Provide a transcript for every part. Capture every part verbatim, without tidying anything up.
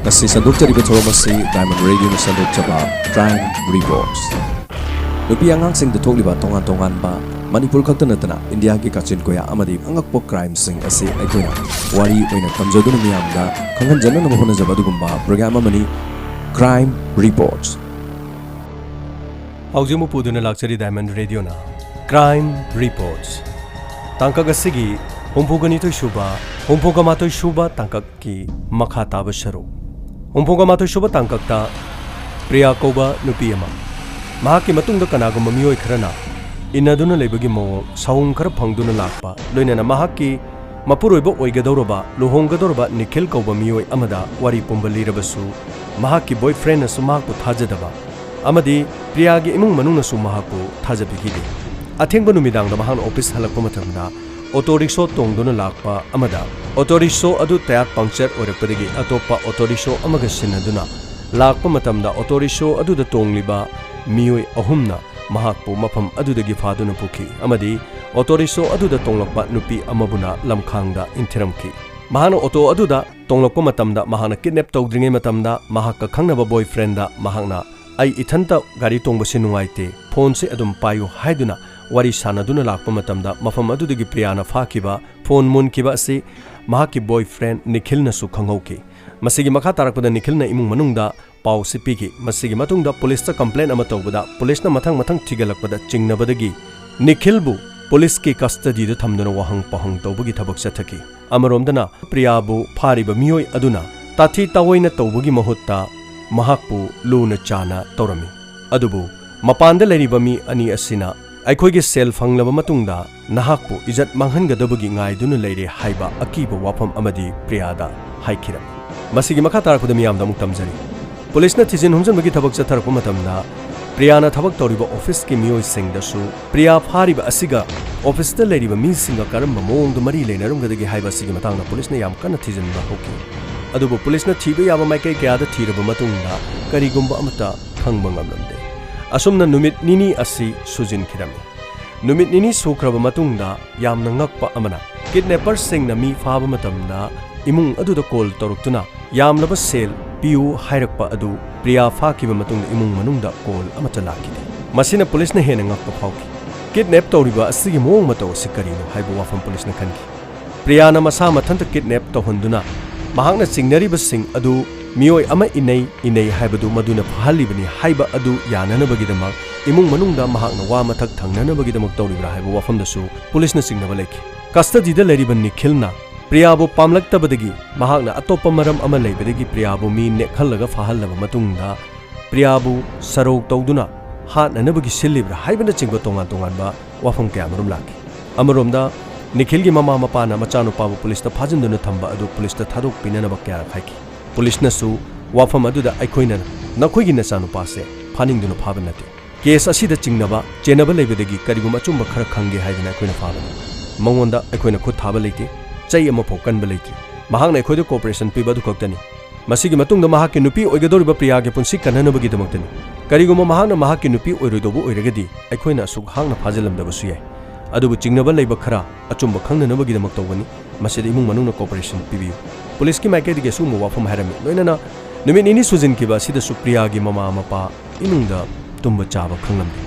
ꯑꯁꯤ ꯁꯟꯗꯣꯛꯆꯔꯤꯕ ꯊꯧꯔꯝ ꯑꯁꯤ Diamond Radioꯅ ꯁꯟꯗꯣꯛꯆꯕ Crime Reports꯫ ꯅꯨꯄꯤ ꯑꯉꯥꯡꯁꯤꯡꯗ ꯊꯣꯛꯂꯤꯕ ꯇꯣꯉꯥꯟ ꯇꯣꯉꯥꯟꯕ, ꯃꯅꯤꯄꯨꯔ ꯈꯛꯇ ꯅꯠꯇꯅ ꯏꯟꯗꯤꯌꯥꯒꯤ ꯀꯥꯆꯤꯟ ꯀꯣꯌꯥ ꯑꯃꯗꯤ ꯑꯉꯛꯄ crimeꯁꯤꯡ ꯑꯁꯤ ꯑꯩꯈꯣꯏꯅ ꯋꯥꯔꯤ ꯑꯣꯏꯅ ꯊꯝꯖꯗꯨꯅ ꯃꯤꯌꯥꯝꯗ ꯈꯪꯍꯟꯖꯅꯅꯕ ꯍꯣꯠꯅꯖꯕ ꯑꯗꯨꯒꯨꯝꯕ program ꯑꯃꯅꯤ Crime Reports꯫ ꯍꯧꯖꯤꯛ ꯑꯃꯨꯛ ꯄꯨꯗꯨꯅ ꯂꯥꯛꯆꯔꯤ Diamond Radioꯅ Crime Reports꯫ ꯇꯥꯡꯀꯛ ꯑꯁꯤꯒꯤ ꯍꯨꯝꯐꯨꯒ ꯅꯤꯊꯣꯏ ꯁꯨꯕ, ꯍꯨꯝꯐꯨꯒ ꯃꯥꯊꯣꯏ ꯁꯨꯕ ꯇꯥꯡꯀꯛꯀꯤ ꯃꯈꯥ ꯇꯥꯕ ꯁꯔꯨꯛ꯫ ꯍꯨꯝꯐꯨꯒ ꯃꯥꯊꯣꯏ ꯁꯨꯕ ꯇꯥꯡꯀꯛꯇ ꯄ꯭ꯔꯤꯌꯥ ꯀꯧꯕ ꯅꯨꯄꯤ ꯑꯃ, ꯃꯍꯥꯛꯀꯤ ꯃꯇꯨꯡꯗ ꯀꯅꯥꯒꯨꯝꯕ ꯃꯤꯑꯣꯏ ꯈꯔꯅ ꯏꯟꯅꯗꯨꯅ ꯂꯩꯕꯒꯤ ꯃꯑꯣꯡ, ꯁꯥꯎꯍꯨꯝ ꯈꯔ ꯐꯪꯗꯨꯅ ꯂꯥꯛꯄ, ꯂꯣꯏꯅꯅ ꯃꯍꯥꯛꯀꯤ ꯃꯄꯨꯔꯣꯏꯕ ꯑꯣꯏꯒꯗꯧꯔꯕ, ꯂꯨꯍꯣꯡꯒꯗꯧꯔꯕ ꯅꯤꯈꯤꯜ ꯀꯧꯕ ꯃꯤꯑꯣꯏ ꯑꯃꯗ ꯋꯥꯔꯤ ꯄꯨꯝꯕ ꯂꯤꯔꯕꯁꯨ, ꯃꯍꯥꯛꯀꯤ boyfriendꯅꯁꯨ ꯃꯍꯥꯛꯄꯨ ꯊꯥꯖꯗꯕ ꯑꯃꯗꯤ ꯄ꯭ꯔꯤꯌꯥꯒꯤ ꯏꯃꯨꯡ ꯃꯅꯨꯡꯅꯁꯨ ꯃꯍꯥꯛꯄꯨ ꯊꯥꯖꯕꯤꯈꯤꯗꯦ꯫ ꯑꯊꯦꯡꯕ ꯅꯨꯃꯤꯗꯥꯡꯗ ꯃꯍꯥꯛꯅ office ꯍꯜꯂꯛꯄ ꯃꯇꯝꯗ auto rickshaw ꯇꯣꯡꯗꯨꯅ ꯂꯥꯛꯄ ꯑꯃꯗ, auto rickshaw ꯑꯗꯨ tyre puncture ꯑꯣꯏꯔꯛꯄꯗꯒꯤ ꯑꯇꯣꯞꯄ auto rickshaw ꯑꯃꯒ ꯁꯤꯟꯅꯗꯨꯅ ꯂꯥꯛꯄ ꯃꯇꯝꯗ, auto rickshaw ꯑꯗꯨꯗ ꯇꯣꯡꯂꯤꯕ ꯃꯤꯑꯣꯏ ꯑꯍꯨꯝꯅ ꯃꯍꯥꯛꯄꯨ ꯃꯐꯝ ꯑꯗꯨꯗꯒꯤ ꯐꯥꯗꯨꯅ ꯄꯨꯈꯤ ꯑꯃꯗꯤ auto rickshaw ꯑꯗꯨꯗ ꯇꯣꯡꯂꯛꯄ ꯅꯨꯄꯤ ꯑꯃꯕꯨꯅ ꯂꯝꯈꯥꯡꯗ ꯏꯟꯊꯤꯔꯝꯈꯤ꯫ ꯃꯍꯥꯛꯅ auto ꯑꯗꯨꯗ ꯇꯣꯡꯂꯛꯄ ꯃꯇꯝꯗ, ꯃꯍꯥꯛꯅ kidnap ꯇꯧꯗ꯭ꯔꯤꯉꯩ ꯃꯇꯝꯗ ꯃꯍꯥꯛꯀ ꯈꯪꯅꯕ boyfriendꯗ ꯃꯍꯥꯛꯅ, "ꯑꯩ ꯏꯊꯟꯇ ꯒꯥꯔꯤ ꯇꯣꯡꯕꯁꯤ ꯅꯨꯡꯉꯥꯏꯇꯦ, phoneꯁꯤ ꯑꯗꯨꯝ ꯄꯥꯏꯌꯨ" ꯍꯥꯏꯗꯨꯅ ꯋꯥꯔꯤ ꯁꯥꯟꯅꯗꯨꯅ ꯂꯥꯛꯄ ꯃꯇꯝꯗ, ꯃꯐꯝ ꯑꯗꯨꯗꯒꯤ ꯄ꯭ꯔꯤꯌꯥꯅ ꯐꯥꯈꯤꯕ, phone ꯃꯨꯟꯈꯤꯕ ꯑꯁꯤ ꯃꯍꯥꯛꯀꯤ boyfriend ꯅꯤꯈꯤꯜꯅꯁꯨ ꯈꯪꯍꯧꯈꯤ꯫ ꯃꯁꯤꯒꯤ ꯃꯈꯥ ꯇꯥꯔꯛꯄꯗ ꯅꯤꯈꯤꯜꯅ ꯏꯃꯨꯡ ꯃꯅꯨꯡꯗ ꯄꯥꯎꯁꯤ ꯄꯤꯈꯤ꯫ ꯃꯁꯤꯒꯤ ꯃꯇꯨꯡꯗ policeꯇ complaint ꯑꯃ ꯇꯧꯕꯗ, policeꯅ ꯃꯊꯪ ꯃꯊꯪ ꯊꯤꯒꯠꯂꯛꯄꯗ ꯆꯤꯡꯅꯕꯗꯒꯤ ꯅꯤꯈꯤꯜꯕꯨ policeꯀꯤ custodyꯗ ꯊꯝꯗꯨꯅ ꯋꯥꯍꯪ ꯄꯥꯎꯍꯪ ꯇꯧꯕꯒꯤ ꯊꯕꯛ ꯆꯠꯊꯈꯤ꯫ ꯑꯃꯔꯣꯝꯗꯅ, ꯄ꯭ꯔꯤꯌꯥꯕꯨ ꯐꯥꯔꯤꯕ ꯃꯤꯑꯣꯏ ꯑꯗꯨꯅ ꯇꯥꯊꯤ ꯇꯥꯑꯣꯏꯅ ꯇꯧꯕꯒꯤ ꯃꯍꯨꯠꯇ ꯃꯍꯥꯛꯄꯨ ꯂꯨꯅ ꯆꯥꯅ ꯇꯧꯔꯝꯃꯤ꯫ ꯑꯗꯨꯕꯨ ꯃꯄꯥꯟꯗ ꯂꯩꯔꯤꯕ ꯃꯤ ꯑꯅꯤ ꯑꯁꯤꯅ ꯑꯩꯈꯣꯏꯒꯤ ꯁꯦꯜ ꯐꯪꯂꯕ ꯃꯇꯨꯡꯗ ꯅꯍꯥꯛꯄꯨ ꯏꯖꯠ ꯃꯥꯡꯍꯟꯒꯗꯕꯒꯤ ꯉꯥꯏꯗꯨꯅ ꯂꯩꯔꯦ ꯍꯥꯏꯕ ꯑꯀꯤꯕ ꯋꯥꯐꯝ ꯑꯃꯗꯤ ꯄ꯭ꯔꯤꯌꯥꯗ ꯍꯥꯏꯈꯤꯔꯝꯃꯤ꯫ ꯃꯁꯤꯒꯤ ꯃꯈꯥ ꯇꯥꯔꯛꯄꯗ ꯃꯤꯌꯥꯝꯗ ꯑꯃꯨꯛ ꯇꯝꯖꯔꯤ꯫ Policeꯅ ꯊꯤꯖꯤꯟ ꯍꯨꯝꯖꯤꯟꯕꯒꯤ ꯊꯕꯛ ꯆꯠꯊꯔꯛꯄ ꯃꯇꯝꯗ ꯄ꯭ꯔꯤꯌꯥꯅ ꯊꯕꯛ ꯇꯧꯔꯤꯕ officeꯀꯤ ꯃꯤꯑꯣꯏꯁꯤꯡꯗꯁꯨ ꯄ꯭ꯔꯤꯌꯥ ꯐꯥꯔꯤꯕ ꯑꯁꯤꯒ officeꯇ ꯂꯩꯔꯤꯕ ꯃꯤꯁꯤꯡꯒ ꯀꯔꯝꯕ ꯃꯑꯣꯡꯗ ꯃꯔꯤ ꯂꯩꯅꯔꯝꯒꯗꯒꯦ ꯍꯥꯏꯕ ꯑꯁꯤꯒꯤ ꯃꯇꯥꯡꯗ policeꯅ ꯌꯥꯝ ꯀꯟꯅ ꯊꯤꯖꯤꯟꯕ ꯍꯧꯈꯤ꯫ ꯑꯗꯨꯕꯨ policeꯅ ꯊꯤꯕ ꯌꯥꯕ ꯃꯥꯏꯀꯩ ꯀꯌꯥꯗ ꯊꯤꯔꯕ ꯃꯇꯨꯡꯗ ꯀꯔꯤꯒꯨꯝꯕ ꯑꯃꯠꯇ ꯈꯪꯕ ꯉꯝꯂꯝꯗꯦ꯫ ꯑꯁꯨꯝꯅ ꯅꯨꯃꯤꯠ ꯅꯤꯅꯤ ꯑꯁꯤ ꯁꯨꯖꯤꯟꯈꯤꯔꯝꯃꯤ꯫ ꯅꯨꯃꯤꯠ ꯅꯤꯅꯤ ꯁꯨꯈ꯭ꯔꯕ ꯃꯇꯨꯡꯗ ꯌꯥꯝꯅ ꯉꯛꯄ ꯑꯃꯅ, kidnapperꯁꯤꯡꯅ ꯃꯤ ꯐꯥꯕ ꯃꯇꯝꯗ ꯏꯃꯨꯡ ꯑꯗꯨꯗ ꯀꯣꯜ ꯇꯧꯔꯛꯇꯨꯅ ꯌꯥꯝꯂꯕ ꯁꯦꯜ ꯄꯤꯌꯨ ꯍꯥꯏꯔꯛꯄ ꯑꯗꯨ ꯄ꯭ꯔꯤꯌꯥ ꯐꯥꯈꯤꯕ ꯃꯇꯨꯡꯗ ꯏꯃꯨꯡ ꯃꯅꯨꯡꯗ ꯀꯣꯜ ꯑꯃꯠꯇ ꯂꯥꯛꯈꯤꯗꯦ꯫ ꯃꯁꯤꯅ ꯄꯨꯂꯤꯁꯅ ꯍꯦꯟꯅ ꯉꯛꯄ ꯐꯥꯎꯈꯤ꯫ ꯀꯤꯗꯅꯦꯞ ꯇꯧꯔꯤꯕ ꯑꯁꯤꯒꯤ ꯃꯑꯣꯡ ꯃꯇꯧ ꯑꯁꯤ ꯀꯔꯤꯅꯣ ꯍꯥꯏꯕ ꯋꯥꯐꯝ ꯄꯨꯂꯤꯁꯅ ꯈꯟꯈꯤ꯫ ꯄ꯭ꯔꯤꯌꯥꯅ ꯃꯁꯥ ꯃꯊꯟꯇ ꯀꯤꯗꯅꯦꯞ ꯇꯧꯍꯟꯗꯨꯅ ꯃꯍꯥꯛꯅ ꯆꯤꯡꯅꯔꯤꯕꯁꯤꯡ ꯑꯗꯨ ꯃꯤꯑꯣꯏ ꯑꯃ ꯏꯅꯩ ꯏꯅꯩ ꯍꯥꯏꯕꯗꯨ ꯃꯗꯨꯅ ꯐꯍꯜꯂꯤꯕꯅꯤ ꯍꯥꯏꯕ ꯑꯗꯨ ꯌꯥꯅꯅꯕꯒꯤꯗꯃꯛ ꯏꯃꯨꯡ ꯃꯅꯨꯡꯗ ꯃꯍꯥꯛꯅ ꯋꯥ ꯃꯊꯛ ꯊꯪꯅꯅꯕꯒꯤꯗꯃꯛ ꯇꯧꯔꯤꯕ꯭ꯔꯥ ꯍꯥꯏꯕ ꯋꯥꯐꯝꯗꯁꯨ ꯄꯨꯂꯤꯁꯅ ꯆꯤꯡꯅꯕ ꯂꯩꯈꯤ꯫ ꯀꯁꯇꯗꯤꯗ ꯂꯩꯔꯤꯕ ꯅꯤꯈꯤꯜꯅ ꯄ꯭ꯔꯤꯌꯥꯕꯨ ꯄꯥꯝꯂꯛꯇꯕꯗꯒꯤ ꯃꯍꯥꯛꯅ ꯑꯇꯣꯞꯄ ꯃꯔꯝ ꯑꯃ ꯂꯩꯕꯗꯒꯤ ꯄ꯭ꯔꯤꯌꯥꯕꯨ ꯃꯤ ꯅꯦꯛꯍꯜꯂꯒ ꯐꯥꯍꯜꯂꯕ ꯃꯇꯨꯡꯗ ꯄ꯭ꯔꯤꯌꯥꯕꯨ ꯁꯔꯧ ꯇꯧꯗꯨꯅ ꯍꯥꯠꯅꯅꯕꯒꯤ ꯁꯤꯜꯂꯤꯕ꯭ꯔꯥ ꯍꯥꯏꯕꯅꯆꯤꯡꯕ ꯇꯣꯉꯥꯟ ꯇꯣꯉꯥꯟꯕ ꯋꯥꯐꯝ ꯀꯌꯥꯃꯔꯨꯝ ꯂꯥꯛꯈꯤ꯫ ꯑꯃꯔꯣꯝꯗ ꯅꯤꯈꯤꯜꯒꯤ ꯃꯃꯥ ꯃꯄꯥꯅ ꯃꯆꯥꯅꯨꯄꯥꯕꯨ ꯄꯨꯂꯤꯁꯇ ꯐꯥꯖꯤꯟꯗꯨꯅ ꯊꯝꯕ ꯑꯗꯨ ꯄꯨꯂꯤꯁꯇ ꯊꯥꯗꯣꯛꯄꯤꯅꯅꯕ ꯀꯌꯥꯔꯛ ꯍꯥꯏꯈꯤ꯫ ꯄꯨꯂꯤꯁꯅꯁꯨ ꯋꯥꯐꯝ ꯑꯗꯨꯗ ꯑꯩꯈꯣꯏꯅ ꯅꯈꯣꯏꯒꯤ ꯅꯆꯥꯅꯨꯄꯥꯁꯦ ꯐꯥꯅꯤꯡꯗꯨꯅ ꯐꯥꯕ ꯅꯠꯇꯦ꯫ ꯀꯦꯁ ꯑꯁꯤꯗ ꯆꯤꯡꯅꯕ, ꯆꯦꯟꯅꯕ ꯂꯩꯕꯗꯒꯤ ꯀꯔꯤꯒꯨꯝꯕ ꯑꯆꯨꯝꯕ ꯈꯔ ꯈꯪꯒꯦ ꯍꯥꯏꯗꯅ ꯑꯩꯈꯣꯏꯅ ꯐꯥꯕꯅꯤ꯫ ꯃꯉꯣꯟꯗ ꯑꯩꯈꯣꯏꯅ ꯈꯨꯠ ꯊꯥꯕ ꯂꯩꯇꯦ, ꯆꯩ ꯑꯃꯐꯥꯎ ꯀꯟꯕ ꯂꯩꯇ꯭ꯔꯤ꯫ ꯃꯍꯥꯛꯅ ꯑꯩꯈꯣꯏꯗ ꯀꯣꯑꯣꯄꯔꯦꯁꯟ ꯄꯤꯕ ꯑꯗꯨ ꯈꯛꯇꯅꯤ꯫ ꯃꯁꯤꯒꯤ ꯃꯇꯨꯡꯗ ꯃꯍꯥꯛꯀꯤ ꯅꯨꯄꯤ ꯑꯣꯏꯒꯗꯧꯔꯤꯕ ꯄ꯭ꯔꯤꯌꯥꯒꯤ ꯄꯨꯟꯁꯤ ꯀꯟꯅꯅꯕꯒꯤꯗꯃꯛꯇꯅꯤ꯫ ꯀꯔꯤꯒꯨꯝꯕ ꯃꯍꯥꯛꯅ ꯃꯍꯥꯛꯀꯤ ꯅꯨꯄꯤ ꯑꯣꯏꯔꯣꯏꯗꯧꯕ ꯑꯣꯏꯔꯒꯗꯤ ꯑꯩꯈꯣꯏꯅ ꯑꯁꯨꯛ ꯍꯥꯡꯅ ꯐꯥꯖꯤꯜꯂꯝꯗꯕꯁꯨ ꯌꯥꯏ꯫ ꯑꯗꯨꯕꯨ ꯆꯤꯡꯅꯕ ꯂꯩꯕ ꯈꯔ ꯑꯆꯨꯝꯕ ꯈꯪꯅꯅꯕꯒꯤꯗꯃꯛ ꯇꯧꯕꯅꯤ꯫ ꯃꯁꯤꯗ ꯏꯃꯨꯡ ꯃꯅꯨꯡꯅ ꯀꯣꯑꯣꯄꯔꯦꯁꯟ ꯄꯤꯕꯤꯌꯨ꯫ ꯄꯨꯂꯤꯁꯀꯤ ꯃꯥꯏꯀꯩꯗꯒꯤ ꯑꯁꯤꯒꯨꯝꯕ ꯋꯥꯐꯝ ꯍꯥꯏꯔꯝꯃꯤ꯫ ꯂꯣꯏꯅꯅ ꯅꯨꯃꯤꯠ ꯅꯤꯅꯤ ꯁꯨꯖꯤꯟꯈꯤꯕ ꯑꯁꯤꯗꯁꯨ ꯄ꯭ꯔꯤꯌꯥꯒꯤ ꯃꯃꯥ ꯃꯄꯥ ꯏꯃꯨꯡꯗ ꯇꯨꯝꯕ ꯆꯥꯕ ꯈꯪꯂꯝꯗꯦ꯫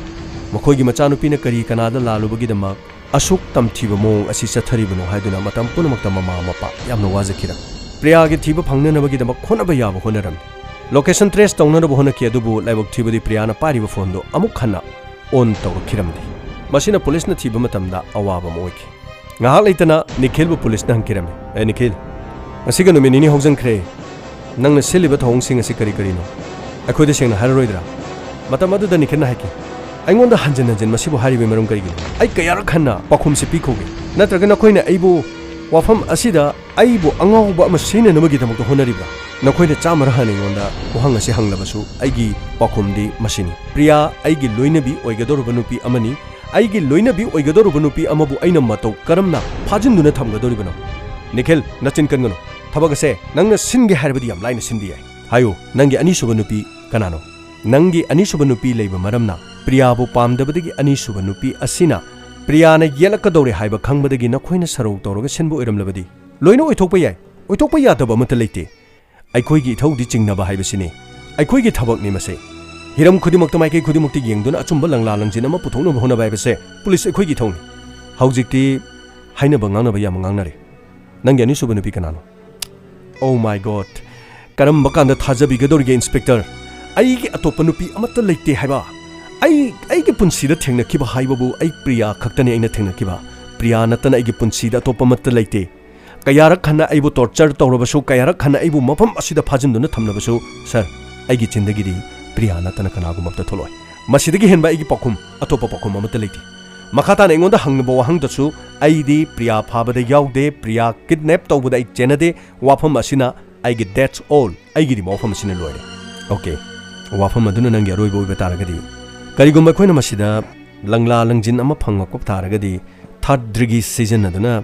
ꯃꯈꯣꯏꯒꯤ ꯃꯆꯥꯅꯨꯄꯤꯅ ꯀꯔꯤ ꯀꯅꯥꯗ ꯂꯥꯜꯂꯨꯕꯒꯤꯗꯃꯛ ꯑꯁꯨꯛ ꯇꯝꯊꯤꯕ ꯃꯑꯣꯡ ꯑꯁꯤ ꯆꯠꯊꯔꯤꯕꯅꯣ ꯍꯥꯏꯗꯨꯅ ꯃꯇꯝ ꯄꯨꯝꯅꯃꯛꯇ ꯃꯃꯥ ꯃꯄꯥ ꯌꯥꯝꯅ ꯋꯥꯖꯈꯤꯔꯝꯃꯤ꯫ ꯄ꯭ꯔꯤꯌꯥꯒꯤ ꯊꯤꯕ ꯐꯪꯅꯅꯕꯒꯤꯗꯃꯛ ꯍꯣꯠꯅꯕ ꯌꯥꯕ ꯍꯣꯠꯅꯔꯝꯃꯤ꯫ ꯂꯣꯀꯦꯁꯟ ꯇ꯭ꯔꯦꯁ ꯇꯧꯅꯅꯕ ꯍꯣꯠꯅꯈꯤ, ꯑꯗꯨꯕꯨ ꯂꯥꯏꯕꯛ ꯊꯤꯕꯗꯤ ꯄ꯭ꯔꯤꯌꯥꯅ ꯄꯥꯏꯔꯤꯕ ꯐꯣꯟꯗꯨ ꯑꯃꯨꯛ ꯍꯟꯅ ꯑꯣꯟ ꯇꯧꯔꯛꯈꯤꯔꯝꯗꯦ꯫ ꯃꯁꯤꯅ ꯄꯨꯂꯤꯁꯅ ꯊꯤꯕ ꯃꯇꯝꯗ ꯑꯋꯥꯕ ꯑꯃ ꯑꯣꯏꯈꯤ꯫ ꯉꯥꯏꯍꯥꯛ ꯂꯩꯇꯅ ꯅꯤꯈꯤꯜꯕꯨ ꯄꯨꯂꯤꯁꯅ ꯍꯪꯈꯤꯔꯝꯃꯤ, "ꯑꯦ ꯅꯤꯈꯤꯜ, ꯉꯁꯤꯒ ꯅꯨꯃꯤꯠ ꯅꯤꯅꯤ ꯍꯧꯖꯤꯟꯈ꯭ꯔꯦ꯫ ꯅꯪꯅ ꯁꯤꯜꯂꯤꯕ ꯊꯧꯑꯣꯡꯁꯤꯡ ꯑꯁꯤ ꯀꯔꯤ ꯀꯔꯤꯅꯣ? ꯑꯩꯈꯣꯏꯗ ꯁꯦꯡꯅ ꯍꯥꯏꯔꯔꯣꯏꯗ꯭ꯔꯥ?" ꯃꯇꯝ ꯑꯗꯨꯗ ꯅꯤꯈꯤꯜꯅ ꯍꯥꯏꯈꯤ, "ꯑꯩꯉꯣꯟꯗ ꯍꯟꯖꯤꯟ ꯍꯟꯖꯤꯟ ꯃꯁꯤꯕꯨ ꯍꯥꯏꯔꯤꯕꯒꯤ ꯃꯔꯝ ꯀꯔꯤꯒꯤꯅꯣ? ꯑꯩ ꯀꯌꯥꯔꯛ ꯍꯟꯅ ꯄꯥꯎꯈꯨꯝꯁꯤ ꯄꯤꯈꯣꯒꯦ? ꯅꯠꯇ꯭ꯔꯒ ꯅꯈꯣꯏꯅ ꯑꯩꯕꯨ ꯋꯥꯐꯝ ꯑꯁꯤꯗ ꯑꯩꯕꯨ ꯑꯉꯥꯎꯕ ꯑꯃ ꯁꯤꯖꯤꯟꯅꯅꯕꯒꯤꯗꯃꯛꯇ ꯍꯣꯠꯅꯔꯤꯕ꯭ꯔꯥ? ꯅꯈꯣꯏꯅ ꯆꯥꯝꯃꯔ ꯍꯟꯅ ꯑꯩꯉꯣꯟꯗ ꯋꯥꯍꯪ ꯑꯁꯤ ꯍꯪꯂꯕꯁꯨ ꯑꯩꯒꯤ ꯄꯥꯎꯈꯨꯝꯗꯤ ꯃꯁꯤꯅꯤ꯫ ꯄ꯭ꯔꯤꯌꯥ ꯑꯩꯒꯤ ꯂꯣꯏꯅꯕꯤ ꯑꯣꯏꯒꯗꯧꯔꯕ ꯅꯨꯄꯤ ꯑꯃꯅꯤ꯫ ꯑꯩꯒꯤ ꯂꯣꯏꯅꯕꯤ ꯑꯣꯏꯒꯗꯧꯔꯕ ꯅꯨꯄꯤ ꯑꯃꯕꯨ ꯑꯩꯅ ꯃꯇꯧ ꯀꯔꯝꯅ ꯐꯥꯖꯤꯟꯗꯨꯅ ꯊꯝꯒꯗꯧꯔꯤꯕꯅꯣ?" "ꯅꯤꯈꯤꯜ, ꯅꯆꯤꯟ ꯀꯟꯒꯅꯨ꯫ ꯊꯕꯛ ꯑꯁꯦ ꯅꯪꯅ ꯁꯤꯟꯒꯦ ꯍꯥꯏꯔꯕꯗꯤ ꯌꯥꯝ ꯂꯥꯏꯅ ꯁꯤꯟꯕ ꯌꯥꯏ꯫ ꯍꯥꯏꯌꯨ, ꯅꯪꯒꯤ ꯑꯅꯤꯁꯨꯕ ꯅꯨꯄꯤ ꯀꯅꯥꯅꯣ? ꯅꯪꯒꯤ ꯑꯅꯤꯁꯨꯕ ꯅꯨꯄꯤ ꯂꯩꯕ ꯃꯔꯝꯅ ꯄ꯭ꯔꯤꯌꯥꯕꯨ ꯄꯥꯝꯗꯕꯗꯒꯤ ꯑꯅꯤꯁꯨꯕ ꯅꯨꯄꯤ ꯑꯁꯤꯅ ꯄ꯭ꯔꯤꯌꯥꯅ ꯌꯦꯠꯂꯛꯀꯗꯧꯔꯦ ꯍꯥꯏꯕ ꯈꯪꯕꯗꯒꯤ ꯅꯈꯣꯏꯅ ꯁꯔꯧ ꯇꯧꯔꯒ ꯁꯤꯟꯕ ꯑꯣꯏꯔꯝꯂꯕꯗꯤ ꯂꯣꯏꯅ ꯑꯣꯏꯊꯣꯛꯄ ꯌꯥꯏ꯫ ꯑꯣꯏꯊꯣꯛꯄ ꯌꯥꯗꯕ ꯑꯃꯠꯇ ꯂꯩꯇꯦ꯫ ꯑꯩꯈꯣꯏꯒꯤ ꯏꯊꯧꯗꯤ ꯆꯤꯡꯅꯕ ꯍꯥꯏꯕꯁꯤꯅꯤ꯫ ꯑꯩꯈꯣꯏꯒꯤ ꯊꯕꯛꯅꯤ ꯃꯁꯤ꯫ ꯍꯤꯔꯝ ꯈꯨꯗꯤꯡꯃꯛꯇ, ꯃꯥꯏꯀꯩ ꯈꯨꯗꯤꯡꯃꯛꯇ ꯌꯦꯡꯗꯨꯅ ꯑꯆꯨꯝꯕ ꯂꯪꯂꯥ ꯂꯪꯖꯤꯟ ꯑꯃ ꯄꯨꯊꯣꯛꯅꯕ ꯍꯣꯠꯅꯕ ꯍꯥꯏꯕꯁꯦ ꯄꯨꯂꯤꯁ ꯑꯩꯈꯣꯏꯒꯤ ꯏꯊꯧꯅꯤ꯫ ꯍꯧꯖꯤꯛꯇꯤ ꯍꯥꯏꯅꯕ ꯉꯥꯡꯅꯕ ꯌꯥꯝ ꯉꯥꯡꯅꯔꯦ꯫ ꯅꯪꯒꯤ ꯑꯅꯤꯁꯨꯕ ꯅꯨꯄꯤ ꯀꯅꯥꯅꯣ? Oh my God! ꯀꯔꯝꯕ ꯀꯥꯟꯗ ꯊꯥꯖꯕꯤꯒꯗꯧꯔꯤꯒꯦ, ꯏꯟꯁꯄꯦꯛꯇꯔ? ꯑꯩꯒꯤ ꯑꯇꯣꯞꯄ ꯅꯨꯄꯤ ꯑꯃꯠꯇ ꯂꯩꯇꯦ ꯍꯥꯏꯕ꯫ ꯑꯩ, ꯑꯩꯒꯤ ꯄꯨꯟꯁꯤꯗ ꯊꯦꯡꯅꯈꯤꯕ ꯍꯥꯏꯕꯕꯨ ꯑꯩ ꯄ꯭ꯔꯤꯌꯥ ꯈꯛꯇꯅꯤ ꯑꯩꯅ ꯊꯦꯡꯅꯈꯤꯕ꯫ ꯄ꯭ꯔꯤꯌꯥ ꯅꯠꯇꯅ ꯑꯩꯒꯤ ꯄꯨꯟꯁꯤꯗ ꯑꯇꯣꯞꯄ ꯑꯃꯠꯇ ꯂꯩꯇꯦ꯫ ꯀꯌꯥꯔꯛ ꯍꯟꯅ ꯑꯩꯕꯨ ꯇꯣꯔꯆꯔ ꯇꯧꯔꯕꯁꯨ, ꯀꯌꯥꯔꯛ ꯍꯟꯅ ꯑꯩꯕꯨ ꯃꯐꯝ ꯑꯁꯤꯗ ꯐꯥꯖꯤꯟꯗꯨꯅ ꯊꯝꯂꯕꯁꯨ, ꯁꯔ, ꯑꯩꯒꯤ ꯆꯤꯟꯗꯒꯤꯗꯤ ꯄ꯭ꯔꯤꯌꯥ ꯅꯠꯇꯅ ꯀꯅꯥꯒꯨꯝꯕ ꯑꯝꯇ ꯊꯣꯛꯂꯛꯑꯣꯏ꯫ ꯃꯁꯤꯗꯒꯤ ꯍꯦꯟꯕ ꯑꯩꯒꯤ ꯄꯥꯎꯈꯨꯝ, ꯑꯇꯣꯞꯄ ꯄꯥꯎꯈꯨꯝ ꯑꯃꯠꯇ ꯂꯩꯇꯦ꯫ ꯃꯈꯥ ꯇꯥꯅ ꯑꯩꯉꯣꯟꯗ ꯍꯪꯅꯕ ꯋꯥꯍꯪꯗꯁꯨ ꯑꯩꯗꯤ ꯄ꯭ꯔꯤꯌꯥ ꯐꯥꯕꯗ ꯌꯥꯎꯗꯦ, ꯄ꯭ꯔꯤꯌꯥ ꯀꯤꯗꯅꯦꯞ ꯇꯧꯕꯗ ꯑꯩ ꯆꯦꯟꯅꯗꯦ꯫ ꯋꯥꯐꯝ ꯑꯁꯤꯅ ꯑꯩꯒꯤ, that's all, ꯑꯩꯒꯤꯗꯤ ꯋꯥꯐꯝ ꯑꯁꯤꯅ ꯂꯣꯏꯔꯦ꯫ ꯑꯣꯀꯦ, ꯋꯥꯐꯝ ꯑꯗꯨꯅ ꯅꯪꯒꯤ ꯑꯔꯣꯏꯕ ꯑꯣꯏꯕ ꯇꯥꯔꯒꯗꯤ, ꯀꯔꯤꯒꯨꯝꯕ ꯑꯩꯈꯣꯏꯅ ꯃꯁꯤꯗ ꯂꯪꯂꯥ ꯂꯪꯖꯤꯟ ꯑꯃ ꯐꯪꯂꯛꯄ ꯇꯥꯔꯒꯗꯤ, ꯊꯥꯔꯠ ꯗꯤꯒ꯭ꯔꯤ ꯁꯤꯖꯤꯟꯅꯗꯨꯅ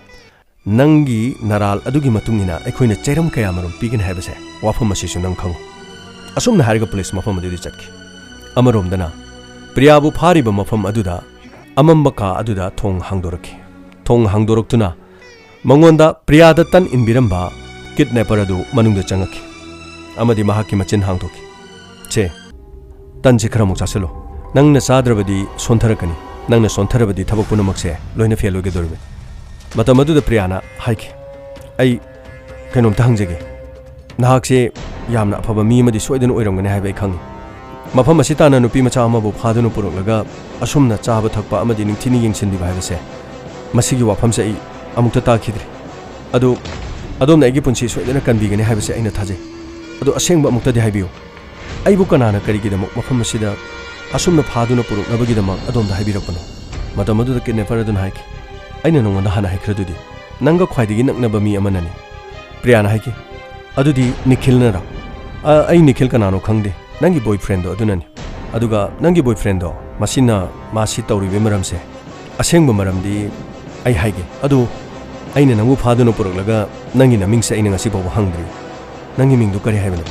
ꯅꯪꯒꯤ ꯅꯔꯥꯜ ꯑꯗꯨꯒꯤ ꯃꯇꯨꯡ ꯏꯟꯅ ꯑꯩꯈꯣꯏꯅ ꯆꯩꯔꯝ ꯀꯌꯥꯃꯔꯨꯝ ꯄꯤꯒꯅꯤ ꯍꯥꯏꯕꯁꯦ, ꯋꯥꯐꯝ ꯑꯁꯤꯁꯨ ꯅꯪ ꯈꯪꯉꯨ꯫ ꯑꯁꯨꯝꯅ ꯍꯥꯏꯔꯒ ꯄꯨꯂꯤꯁ ꯃꯐꯝ ꯑꯗꯨꯗ ꯆꯠꯈꯤ꯫ ꯑꯃꯔꯣꯝꯗꯅ, ꯄ꯭ꯔꯤꯌꯥꯕꯨ ꯐꯥꯔꯤꯕ ꯃꯐꯝ ꯑꯗꯨꯗ ꯑꯃꯝꯕ ꯀꯥ ꯑꯗꯨꯗ ꯊꯣꯡ ꯍꯥꯡꯗꯣꯔꯛꯈꯤ꯫ ꯊꯣꯡ ꯍꯥꯡꯗꯣꯔꯛꯇꯨꯅ ꯃꯉꯣꯟꯗ ꯄ꯭ꯔꯤꯌꯥꯗ ꯇꯟ ꯏꯟꯕꯤꯔꯝꯕ ꯀꯤꯗꯅꯦꯄꯔ ꯑꯗꯨ ꯃꯅꯨꯡꯗ ꯆꯪꯉꯛꯈꯤ ꯑꯃꯗꯤ ꯃꯍꯥꯛꯀꯤ ꯃꯆꯤꯟ ꯍꯥꯡꯗꯣꯛꯈꯤ꯫ "ꯁꯦ, ꯇꯟꯁꯦ ꯈꯔ ꯑꯃꯨꯛ ꯆꯥꯁꯤꯜꯂꯣ꯫ ꯅꯪꯅ ꯆꯥꯗ꯭ꯔꯕꯗꯤ ꯁꯣꯟꯊꯔꯛꯀꯅꯤ꯫ ꯅꯪꯅ ꯁꯣꯟꯊꯔꯕꯗꯤ ꯊꯕꯛ ꯄꯨꯝꯅꯃꯛꯁꯦ ꯂꯣꯏꯅ ꯐꯦꯜ ꯑꯣꯏꯒꯗꯧꯔꯤꯕꯅꯤ꯫" ꯃꯇꯝ ꯑꯗꯨꯗ ꯄ꯭ꯔꯤꯌꯥꯅ ꯍꯥꯏꯈꯤ, "ꯑꯩ ꯀꯩꯅꯣꯝꯇ ꯍꯪꯖꯒꯦ꯫ ꯅꯍꯥꯛꯁꯦ ꯌꯥꯝꯅ ꯑꯐꯕ ꯃꯤ ꯑꯃꯗꯤ ꯁꯣꯏꯗꯅ ꯑꯣꯏꯔꯝꯒꯅꯤ ꯍꯥꯏꯕ ꯑꯩ ꯈꯪꯉꯤ꯫ ꯃꯐꯝ ꯑꯁꯤ ꯇꯥꯟꯅ ꯅꯨꯄꯤ ꯃꯆꯥ ꯑꯃꯕꯨ ꯐꯥꯗꯨꯅ ꯄꯨꯔꯛꯂꯒ ꯑꯁꯨꯝꯅ ꯆꯥꯕ ꯊꯛꯄ ꯑꯃꯗꯤ ꯅꯤꯡꯊꯤꯅ ꯌꯦꯡꯁꯤꯟꯕꯤꯕ ꯍꯥꯏꯕꯁꯦ, ꯃꯁꯤꯒꯤ ꯋꯥꯐꯝꯁꯦ ꯑꯩ ꯑꯃꯨꯛꯇ ꯇꯥꯈꯤꯗ꯭ꯔꯤ꯫ ꯑꯗꯨ ꯑꯗꯣꯝꯅ ꯑꯩꯒꯤ ꯄꯨꯟꯁꯤ ꯁꯣꯏꯗꯅ ꯀꯟꯕꯤꯒꯅꯤ ꯍꯥꯏꯕꯁꯦ ꯑꯩꯅ ꯊꯥꯖꯩ꯫ ꯑꯗꯨ ꯑꯁꯦꯡꯕ ꯑꯃꯨꯛꯇꯗꯤ ꯍꯥꯏꯕꯤꯌꯨ, ꯑꯩꯕꯨ ꯀꯅꯥꯅ ꯀꯔꯤꯒꯤꯗꯃꯛ ꯃꯐꯝ ꯑꯁꯤꯗ ꯑꯁꯨꯝꯅ ꯐꯥꯗꯨꯅ ꯄꯨꯔꯛꯅꯕꯒꯤꯗꯃꯛ ꯑꯗꯣꯝꯗ ꯍꯥꯏꯕꯤꯔꯛꯄꯅꯣ?" ꯃꯇꯝ ꯑꯗꯨꯗ ꯀꯤꯗꯅꯦꯄꯔ ꯑꯗꯨꯅ ꯍꯥꯏꯈꯤ, "ꯑꯩꯅ ꯅꯉꯣꯟꯗ ꯍꯥꯟꯅ ꯍꯥꯏꯈ꯭ꯔꯗꯨꯗꯤ, ꯅꯪꯒ ꯈ꯭ꯋꯥꯏꯗꯒꯤ ꯅꯛꯅꯕ ꯃꯤ ꯑꯃꯅꯅꯤ꯫" ꯄ꯭ꯔꯤꯌꯥꯅ ꯍꯥꯏꯈꯤ, "ꯑꯗꯨꯗꯤ ꯅꯤꯈꯤꯜꯅꯔꯣ?" "ꯑ, ꯑꯩ ꯅꯤꯈꯤꯜ ꯀꯅꯥꯅꯣ ꯈꯪꯗꯦ, ꯅꯪꯒꯤ ꯕꯣꯏꯐ꯭ꯔꯦꯟꯗꯣ ꯑꯗꯨꯅꯅꯤ꯫ ꯑꯗꯨꯒ ꯅꯪꯒꯤ ꯕꯣꯏꯐ꯭ꯔꯦꯟꯗꯣ, ꯃꯁꯤꯅ, ꯃꯥꯁꯤ ꯇꯧꯔꯤꯕꯒꯤ ꯃꯔꯝꯁꯦ, ꯑꯁꯦꯡꯕ ꯃꯔꯝꯗꯤ ꯑꯩ ꯍꯥꯏꯒꯦ꯫ ꯑꯗꯨ ꯑꯩꯅ ꯅꯪꯕꯨ ꯐꯥꯗꯨꯅ ꯄꯨꯔꯛꯂꯒ ꯅꯪꯒꯤ ꯅꯃꯤꯡꯁꯦ ꯑꯩꯅ ꯉꯁꯤ ꯐꯥꯎꯕ ꯍꯪꯗ꯭ꯔꯤ꯫ ꯅꯪꯒꯤ ꯃꯤꯡꯗꯨ ꯀꯔꯤ ꯍꯥꯏꯕꯅꯣ?"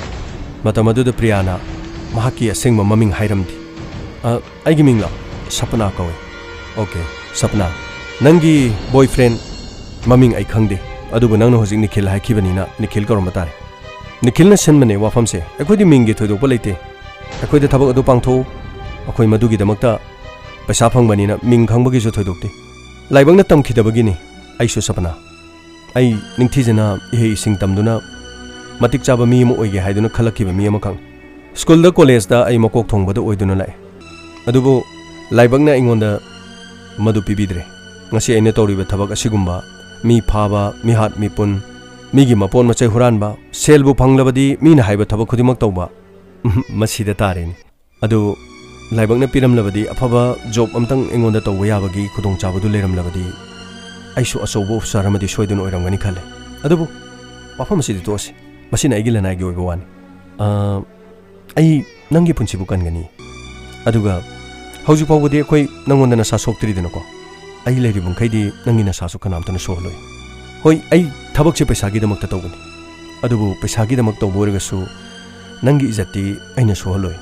ꯃꯇꯝ ꯑꯗꯨꯗ ꯄ꯭ꯔꯤꯌꯥꯅ ꯃꯍꯥꯛꯀꯤ ꯑꯁꯦꯡꯕ ꯃꯃꯤꯡ ꯍꯥꯏꯔꯝꯗꯦ꯫ "ꯑ, ꯑꯩꯒꯤ ꯃꯤꯡꯂꯣ? ꯁꯄꯅꯥ ꯀꯧꯏ꯫" "ꯑꯣꯀꯦ, ꯁꯄꯅꯥ, ꯅꯪꯒꯤ ꯕꯣꯏꯐ꯭ꯔꯦꯟ ꯃꯃꯤꯡ ꯑꯩ ꯈꯪꯗꯦ, ꯑꯗꯨꯕꯨ ꯅꯪꯅ ꯍꯧꯖꯤꯛ ꯅꯤꯈꯤꯜ ꯍꯥꯏꯈꯤꯕꯅꯤꯅ ꯅꯤꯈꯤꯜ ꯀꯧꯔꯝꯕ ꯇꯥꯔꯦ꯫ ꯅꯤꯈꯤꯜꯅ ꯁꯤꯟꯕꯅꯦ ꯋꯥꯐꯝꯁꯦ꯫ ꯑꯩꯈꯣꯏꯗꯤ ꯃꯤꯡꯒꯤ ꯊꯣꯏꯗꯣꯛꯄ ꯂꯩꯇꯦ꯫ ꯑꯩꯈꯣꯏꯗ ꯊꯕꯛ ꯑꯗꯨ ꯄꯥꯡꯊꯣꯛꯎ꯫ ꯑꯩꯈꯣꯏ ꯃꯗꯨꯒꯤꯗꯃꯛꯇ ꯄꯩꯁꯥ ꯐꯪꯕꯅꯤꯅ ꯃꯤꯡ ꯈꯪꯕꯒꯤꯁꯨ ꯊꯣꯏꯗꯣꯛꯇꯦ꯫ ꯂꯥꯏꯕꯛꯅ ꯇꯝꯈꯤꯗꯕꯒꯤꯅꯤ꯫ ꯑꯩꯁꯨ ꯁꯄꯅꯥ꯫ ꯑꯩ ꯅꯤꯡꯊꯤꯖꯅ ꯏꯍꯩ ꯏꯁꯤꯡ ꯇꯝꯗꯨꯅ ꯃꯇꯤꯛ ꯆꯥꯕ ꯃꯤ ꯑꯃ ꯑꯣꯏꯒꯦ ꯍꯥꯏꯗꯨꯅ ꯈꯜꯂꯛꯈꯤꯕ ꯃꯤ ꯑꯃꯈꯛꯅꯤ꯫ ꯁ꯭ꯀꯨꯜꯗ, ꯀꯣꯂꯦꯖꯇ ꯑꯩ ꯃꯀꯣꯛ ꯊꯣꯡꯕꯗ ꯑꯣꯏꯗꯨꯅ ꯂꯥꯛꯑꯦ꯫ ꯑꯗꯨꯕꯨ ꯂꯥꯏꯕꯛꯅ ꯑꯩꯉꯣꯟꯗ ꯃꯗꯨ ꯄꯤꯕꯤꯗ꯭ꯔꯦ꯫ ꯉꯁꯤ ꯑꯩꯅ ꯇꯧꯔꯤꯕ ꯊꯕꯛ ꯑꯁꯤꯒꯨꯝꯕ, ꯃꯤ ꯐꯥꯕ, ꯃꯤꯍꯥꯠ ꯃꯤꯄꯨꯟ, ꯃꯤꯒꯤ ꯃꯄꯣꯠ ꯃꯆꯩ ꯍꯨꯔꯥꯟꯕ, ꯁꯦꯜꯕꯨ ꯐꯪꯂꯕꯗꯤ ꯃꯤꯅ ꯍꯥꯏꯕ ꯊꯕꯛ ꯈꯨꯗꯤꯡꯃꯛ ꯇꯧꯕ, ꯃꯁꯤꯗ ꯇꯥꯔꯦꯅꯦ꯫ ꯑꯗꯨ ꯂꯥꯏꯕꯛꯅ ꯄꯤꯔꯝꯂꯕꯗꯤ ꯑꯐꯕ ꯖꯣꯕ ꯑꯝꯇꯪ ꯑꯩꯉꯣꯟꯗ ꯇꯧꯕ ꯌꯥꯕꯒꯤ ꯈꯨꯗꯣꯡꯆꯥꯕꯗꯨ ꯂꯩꯔꯝꯂꯕꯗꯤ ꯑꯩꯁꯨ ꯑꯆꯧꯕ ꯑꯣꯐꯤꯁꯥꯔ ꯑꯃꯗꯤ ꯁꯣꯏꯗꯅ ꯑꯣꯏꯔꯝꯒꯅꯤ ꯈꯜꯂꯦ꯫ ꯑꯗꯨꯕꯨ ꯋꯥꯐꯝ ꯑꯁꯤꯗꯤ ꯇꯣꯛꯑꯁꯤ꯫ ꯃꯁꯤꯅ ꯑꯩꯒꯤ ꯂꯅꯥꯏꯒꯤ ꯑꯣꯏꯕ ꯋꯥꯅꯤ꯫ ꯑ, ꯑꯩ ꯅꯪꯒꯤ ꯄꯨꯟꯁꯤꯕꯨ ꯀꯟꯒꯅꯤ꯫ ꯑꯗꯨꯒ ꯍꯧꯖꯤꯛ ꯐꯥꯎꯕꯗꯤ ꯑꯩꯈꯣꯏ ꯅꯪꯉꯣꯟꯗ ꯅꯁꯥ ꯁꯣꯛꯇ꯭ꯔꯤꯗꯅꯀꯣ꯫ ꯑꯩ ꯂꯩꯔꯤꯕ ꯃꯈꯩꯗꯤ ꯅꯪꯒꯤ ꯅꯁꯥꯁꯨ ꯀꯅꯥꯝꯇꯅ ꯁꯣꯛꯍꯜꯂꯣꯏ꯫ ꯍꯣꯏ, ꯑꯩ ꯊꯕꯛꯁꯦ ꯄꯩꯁꯥꯒꯤꯗꯃꯛꯇ ꯇꯧꯕꯅꯤ꯫ ꯑꯗꯨꯕꯨ ꯄꯩꯁꯥꯒꯤꯗꯃꯛ ꯇꯧꯕ ꯑꯣꯏꯔꯒꯁꯨ ꯅꯪꯒꯤ ꯏꯖꯠꯇꯤ ꯑꯩꯅ ꯁꯣꯛꯍꯜꯂꯣꯏ꯫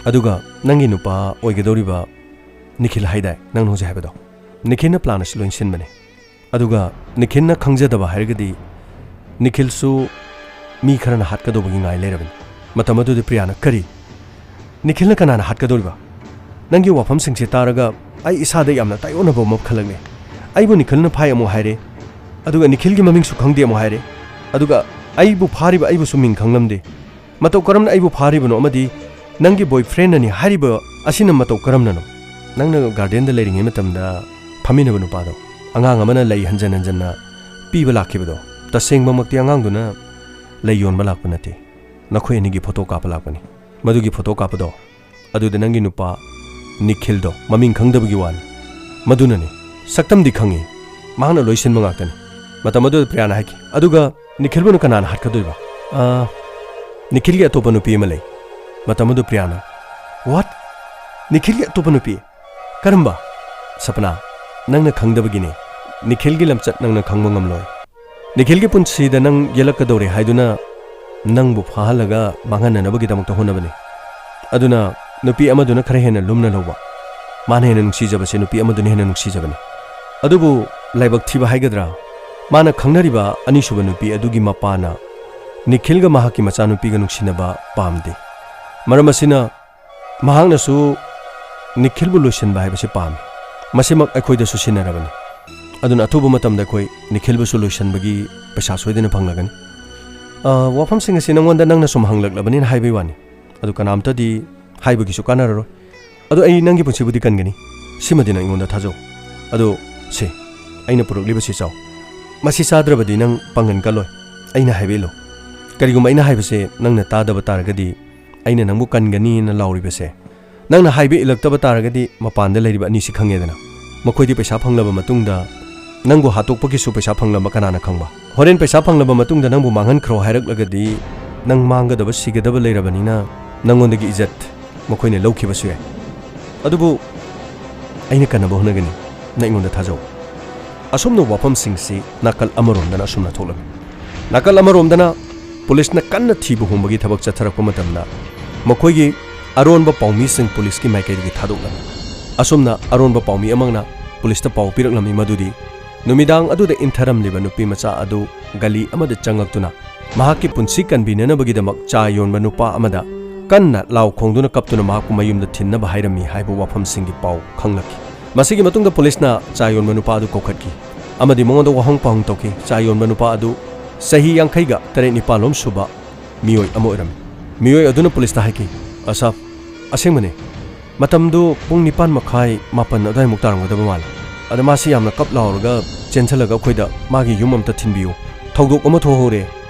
ꯑꯗꯨꯒ ꯅꯪꯒꯤ ꯅꯨꯄꯥ ꯑꯣꯏꯒꯗꯧꯔꯤꯕ ꯅꯤꯈꯤꯜ ꯍꯥꯏꯗꯥꯏ ꯅꯪꯅ ꯍꯧꯖꯤꯛ ꯍꯥꯏꯕꯗꯣ? ꯅꯤꯈꯤꯜꯅ ꯄ꯭ꯂꯥꯟ ꯑꯁꯤ ꯂꯣꯏ ꯁꯤꯟꯕꯅꯦ꯫ ꯑꯗꯨꯒ ꯅꯤꯈꯤꯜꯅ ꯈꯪꯖꯗꯕ ꯍꯥꯏꯔꯒꯗꯤ ꯅꯤꯈꯤꯜꯁꯨ ꯃꯤ ꯈꯔꯅ ꯍꯥꯠꯀꯗꯧꯕꯒꯤ ꯉꯥꯏ ꯂꯩꯔꯕꯅꯤ꯫ ꯃꯇꯝ ꯑꯗꯨꯗ ꯄ꯭ꯔꯤꯌꯥꯅ, "ꯀꯔꯤ? ꯅꯤꯈꯤꯜꯅ ꯀꯅꯥꯅ ꯍꯥꯠꯀꯗꯧꯔꯤꯕ? ꯅꯪꯒꯤ ꯋꯥꯐꯝꯁꯤꯡꯁꯦ ꯇꯥꯔꯒ ꯑꯩ ꯏꯁꯥꯗ ꯌꯥꯝꯅ ꯇꯥꯏꯑꯣꯟꯅꯕ ꯑꯃ ꯈꯜꯂꯛꯂꯦ꯫ ꯑꯩꯕꯨ ꯅꯤꯈꯤꯜꯅ ꯐꯥꯏ ꯑꯃꯨꯛ ꯍꯥꯏꯔꯦ, ꯑꯗꯨꯒ ꯅꯤꯈꯤꯜꯒꯤ ꯃꯃꯤꯡꯁꯨ ꯈꯪꯗꯦ ꯑꯃꯨꯛ ꯍꯥꯏꯔꯦ, ꯑꯗꯨꯒ ꯑꯩꯕꯨ ꯐꯥꯔꯤꯕ ꯑꯩꯕꯨꯁꯨ ꯃꯤꯡ ꯈꯪꯂꯝꯗꯦ꯫ ꯃꯇꯧ ꯀꯔꯝꯅ ꯑꯩꯕꯨ ꯐꯥꯔꯤꯕꯅꯣ ꯑꯃꯗꯤ ꯅꯪꯒꯤ ꯕꯣꯏꯐ꯭ꯔꯦꯟꯅꯅꯤ ꯍꯥꯏꯔꯤꯕ ꯑꯁꯤꯅ ꯃꯇꯧ ꯀꯔꯝꯅꯅꯣ? ꯅꯪꯅ ꯒꯥꯔꯗꯦꯟꯗ ꯂꯩꯔꯤꯉꯩ ꯃꯇꯝꯗ ꯐꯝꯃꯤꯟꯅꯕ ꯅꯨꯄꯥꯗꯣ, ꯑꯉꯥꯡ ꯑꯃꯅ ꯂꯩ ꯍꯟꯖꯟ ꯍꯟꯖꯟꯅ ꯄꯤꯕ ꯂꯥꯛꯈꯤꯕꯗꯣ, ꯇꯁꯦꯡꯕꯃꯛꯇꯤ ꯑꯉꯥꯡꯗꯨꯅ ꯂꯩ ꯌꯣꯟꯕ ꯂꯥꯛꯄ ꯅꯠꯇꯦ, ꯅꯈꯣꯏ ꯑꯅꯤꯒꯤ ꯐꯣꯇꯣ ꯀꯥꯞꯄ ꯂꯥꯛꯄꯅꯤ꯫ ꯃꯗꯨꯒꯤ ꯐꯣꯇꯣ ꯀꯥꯞꯄꯗꯣ ꯑꯗꯨꯗ ꯅꯪꯒꯤ ꯅꯨꯄꯥ ꯅꯤꯈꯤꯜꯗꯣ ꯃꯃꯤꯡ ꯈꯪꯗꯕꯒꯤ ꯋꯥꯅꯤ꯫ ꯃꯗꯨꯅꯅꯤ꯫ ꯁꯛꯇꯝꯗꯤ ꯈꯪꯉꯤ, ꯃꯍꯥꯛꯅ ꯂꯣꯏꯁꯤꯟꯕ ꯉꯥꯛꯇꯅꯤ꯫" ꯃꯇꯝ ꯑꯗꯨꯗ ꯄ꯭ꯔꯤꯌꯥꯅ ꯍꯥꯏꯈꯤ, "ꯑꯗꯨꯒ ꯅꯤꯈꯤꯜꯕꯨꯅ ꯀꯅꯥꯅ ꯍꯥꯠꯀꯗꯣꯏꯕ?" "ꯑꯥ, ꯅꯤꯈꯤꯜꯒꯤ ꯑꯇꯣꯞꯄ ꯅꯨꯄꯤ ꯑꯃ ꯂꯩ꯫" ꯃꯇꯝ ꯑꯗꯨ ꯄ꯭ꯔꯤꯌꯥꯅ, "What? ꯅꯤꯈꯤꯜꯒꯤ ꯑꯇꯣꯞꯄ ꯅꯨꯄꯤ? ꯀꯔꯝꯕ?" "ꯁꯄꯅꯥ, ꯅꯪꯅ ꯈꯪꯗꯕꯒꯤꯅꯦ꯫ ꯅꯤꯈꯤꯜꯒꯤ ꯂꯝꯆꯠ ꯅꯪꯅ ꯈꯪꯕ ꯉꯝꯂꯣꯏ꯫ ꯅꯤꯈꯤꯜꯒꯤ ꯄꯨꯟꯁꯤꯗ ꯅꯪ ꯌꯦꯜꯂꯛꯀꯗꯧꯔꯦ ꯍꯥꯏꯗꯨꯅ ꯅꯪꯕꯨ ꯐꯥꯍꯜꯂꯒ ꯃꯥꯡꯍꯟꯅꯅꯕꯒꯤꯗꯃꯛꯇ ꯍꯣꯠꯅꯕꯅꯤ꯫ ꯑꯗꯨꯅ ꯅꯨꯄꯤ ꯑꯃꯗꯨꯅ ꯈꯔ ꯍꯦꯟꯅ ꯂꯨꯝꯅ ꯂꯧꯕ꯫ ꯃꯥꯅ ꯍꯦꯟꯅ ꯅꯨꯡꯁꯤꯖꯕꯁꯦ ꯅꯨꯄꯤ ꯑꯃꯗꯨꯅ ꯍꯦꯟꯅ ꯅꯨꯡꯁꯤꯖꯕꯅꯤ꯫ ꯑꯗꯨꯕꯨ ꯂꯥꯏꯕꯛ ꯊꯤꯕ ꯍꯥꯏꯒꯗ꯭ꯔꯥ, ꯃꯥꯅ ꯈꯪꯅꯔꯤꯕ ꯑꯅꯤꯁꯨꯕ ꯅꯨꯄꯤ ꯑꯗꯨꯒꯤ ꯃꯄꯥꯅ ꯅꯤꯈꯤꯜꯒ ꯃꯍꯥꯛꯀꯤ ꯃꯆꯥꯅꯨꯄꯤꯒ ꯅꯨꯡꯁꯤꯅꯕ ꯄꯥꯝꯗꯦ꯫ ꯃꯔꯝ ꯑꯁꯤꯅ ꯃꯍꯥꯛꯅꯁꯨ ꯅꯤꯈꯤꯜꯕꯨ ꯂꯣꯏꯁꯤꯟꯕ ꯍꯥꯏꯕꯁꯤ ꯄꯥꯝꯃꯤ꯫ ꯃꯁꯤꯃꯛ ꯑꯩꯈꯣꯏꯗꯁꯨ ꯁꯤꯟꯅꯔꯕꯅꯤ꯫ ꯑꯗꯨꯅ ꯑꯊꯨꯕ ꯃꯇꯝꯗ ꯑꯩꯈꯣꯏ ꯅꯤꯈꯤꯜꯕꯨꯁꯨ ꯂꯣꯏꯁꯤꯟꯕꯒꯤ ꯄꯩꯁꯥ ꯁꯣꯏꯗꯅ ꯐꯪꯂꯒꯅꯤ꯫ ꯑ, ꯋꯥꯐꯝꯁꯤꯡ ꯑꯁꯤ ꯅꯪꯉꯣꯟꯗ ꯅꯪꯅ ꯁꯨꯝ ꯍꯪꯂꯛꯂꯕꯅꯤꯅ ꯍꯥꯏꯕꯒꯤ ꯋꯥꯅꯤ꯫ ꯑꯗꯨ ꯀꯅꯥꯝꯇꯗꯤ ꯍꯥꯏꯕꯒꯤꯁꯨ ꯀꯥꯟꯅꯔꯔꯣꯏ꯫ ꯑꯗꯨ ꯑꯩ ꯅꯪꯒꯤ ꯄꯨꯟꯁꯤꯕꯨꯗꯤ ꯀꯟꯒꯅꯤ꯫ ꯁꯤꯃꯗꯤ ꯅꯪ ꯑꯩꯉꯣꯟꯗ ꯊꯥꯖꯧ꯫ ꯑꯗꯨ ꯁꯦ, ꯑꯩꯅ ꯄꯨꯔꯛꯂꯤꯕꯁꯤ ꯆꯥꯎ꯫ ꯃꯁꯤ ꯆꯥꯗ꯭ꯔꯕꯗꯤ ꯅꯪ ꯄꯥꯡꯒꯟ ꯀꯜꯂꯣꯏ꯫ ꯑꯩꯅ ꯍꯥꯏꯕ ꯏꯜꯂꯨ꯫ ꯀꯔꯤꯒꯨꯝꯕ ꯑꯩꯅ ꯍꯥꯏꯕꯁꯦ ꯅꯪꯅ ꯇꯥꯗꯕ ꯇꯥꯔꯒꯗꯤ, ꯑꯩꯅ ꯅꯪꯕꯨ ꯀꯟꯒꯅꯤꯅ ꯂꯥꯎꯔꯤꯕꯁꯦ, ꯅꯪꯅ ꯍꯥꯏꯕ ꯏꯜꯂꯛꯇꯕ ꯇꯥꯔꯒꯗꯤ, ꯃꯄꯥꯟꯗ ꯂꯩꯔꯤꯕ ꯑꯅꯤꯁꯤ ꯈꯪꯉꯦꯗꯅ꯫ ꯃꯈꯣꯏꯗꯤ ꯄꯩꯁꯥ ꯐꯪꯂꯕ ꯃꯇꯨꯡꯗ ꯅꯪꯕꯨ ꯍꯥꯠꯇꯣꯛꯄꯒꯤꯁꯨ ꯄꯩꯁꯥ ꯐꯪꯂꯝꯕ ꯀꯅꯥꯅ ꯈꯪꯕ? ꯍꯣꯔꯦꯟ ꯄꯩꯁꯥ ꯐꯪꯂꯕ ꯃꯇꯨꯡꯗ ꯅꯪꯕꯨ ꯃꯥꯡꯍꯟꯈ꯭ꯔꯣ ꯍꯥꯏꯔꯛꯂꯒꯗꯤ, ꯅꯪ ꯃꯥꯡꯒꯗꯕ, ꯁꯤꯒꯗꯕ ꯂꯩꯔꯕꯅꯤꯅ, ꯅꯪꯉꯣꯟꯗꯒꯤ ꯏꯖꯠ ꯃꯈꯣꯏꯅ ꯂꯧꯈꯤꯕꯁꯨ ꯌꯥꯏ꯫ ꯑꯗꯨꯕꯨ ꯑꯩꯅ ꯀꯟꯅꯕ ꯍꯣꯠꯅꯒꯅꯤ, ꯅꯪ ꯑꯩꯉꯣꯟꯗ ꯊꯥꯖꯧ꯫ ꯑꯁꯨꯝꯅ ꯋꯥꯐꯝꯁꯤꯡꯁꯤ ꯅꯥꯀꯜ ꯑꯃꯔꯣꯝꯗꯅ ꯑꯁꯨꯝꯅ ꯊꯣꯛꯂꯝꯃꯤ꯫ ꯅꯥꯀꯜ ꯑꯃꯔꯣꯝꯗꯅ ꯄꯨꯂꯤꯁꯅ ꯀꯟꯅ ꯊꯤꯕ ꯍꯨꯝꯕꯒꯤ ꯊꯕꯛ ꯆꯠꯊꯔꯛꯄ ꯃꯇꯝꯗ, ꯃꯈꯣꯏꯒꯤ ꯑꯔꯣꯟꯕ ꯄꯥꯎꯃꯤꯁꯤꯡ ꯄꯨꯂꯤꯁꯀꯤ ꯃꯥꯏꯀꯩꯗꯒꯤ ꯊꯥꯗꯣꯛꯂꯝꯃꯤ꯫ ꯑꯁꯨꯝꯅ ꯑꯔꯣꯟꯕ ꯄꯥꯎꯃꯤ ꯑꯃꯅ ꯄꯨꯂꯤꯁꯇ ꯄꯥꯎ ꯄꯤꯔꯛꯂꯝꯃꯤ ꯃꯗꯨꯗꯤ, ꯅꯨꯃꯤꯗꯥꯡ ꯑꯗꯨꯗ ꯏꯟꯊꯔꯝꯂꯤꯕ ꯅꯨꯄꯤ ꯃꯆꯥ ꯑꯗꯨ ꯒꯂꯤ ꯑꯃꯗ ꯆꯪꯂꯛꯇꯨꯅ ꯃꯍꯥꯛꯀꯤ ꯄꯨꯟꯁꯤ ꯀꯟꯕꯤꯅꯅꯕꯒꯤꯗꯃꯛ ꯆꯥ ꯌꯣꯟꯕ ꯅꯨꯄꯥ ꯑꯃꯗ ꯀꯟꯅ ꯂꯥꯎ ꯈꯣꯡꯗꯨꯅ ꯀꯞꯇꯨꯅ ꯃꯍꯥꯛꯄꯨ ꯃꯌꯨꯝꯗ ꯊꯤꯟꯅꯕ ꯍꯥꯏꯔꯝꯃꯤ ꯍꯥꯏꯕ ꯋꯥꯐꯝꯁꯤꯡꯒꯤ ꯄꯥꯎ ꯈꯪꯂꯛꯈꯤ꯫ ꯃꯁꯤꯒꯤ ꯃꯇꯨꯡꯗ ꯄꯨꯂꯤꯁꯅ ꯆꯥ ꯌꯣꯟꯕ ꯅꯨꯄꯥ ꯑꯗꯨ ꯀꯧꯈꯠꯈꯤ ꯑꯃꯗꯤ ꯃꯉꯣꯟꯗ ꯋꯥꯍꯪ ꯄꯥꯎꯍꯪ ꯇꯧꯈꯤ꯫ ꯆꯥ ꯌꯣꯟꯕ ꯅꯨꯄꯥ ꯑꯗꯨ ꯆꯍꯤ ꯌꯥꯡꯈꯩꯒ ꯇꯔꯦꯠ ꯅꯤꯄꯥꯜ ꯂꯣꯝ ꯁꯨꯕ ꯃꯤꯑꯣꯏ ꯑꯃ ꯑꯣꯏꯔꯝꯃꯤ꯫ ꯃꯤꯑꯣꯏ ꯑꯗꯨꯅ ꯄꯨꯂꯤꯁꯇ ꯍꯥꯏꯈꯤ, "ꯑꯁꯥꯞ, ꯑꯁꯦꯡꯕꯅꯦ, ꯃꯇꯝꯗꯨ ꯄꯨꯡ ꯅꯤꯄꯥꯟ ꯃꯈꯥꯏ, ꯃꯥꯄꯟ ꯑꯗꯨꯋꯥꯏꯃꯨꯛ ꯇꯥꯔꯝꯒꯗꯕ ꯃꯥꯜꯂꯦ꯫ ꯑꯗ ꯃꯥꯁꯤ ꯌꯥꯝꯅ ꯀꯞ ꯂꯥꯎꯔꯒ ꯆꯦꯟꯁꯤꯜꯂꯒ ꯑꯩꯈꯣꯏꯗ ꯃꯥꯒꯤ ꯌꯨꯝ ꯑꯝꯇ ꯊꯤꯟꯕꯤꯌꯨ꯫ ꯊꯧꯗꯣꯛ ꯑꯃ ꯊꯣꯛꯍꯧꯔꯦ꯫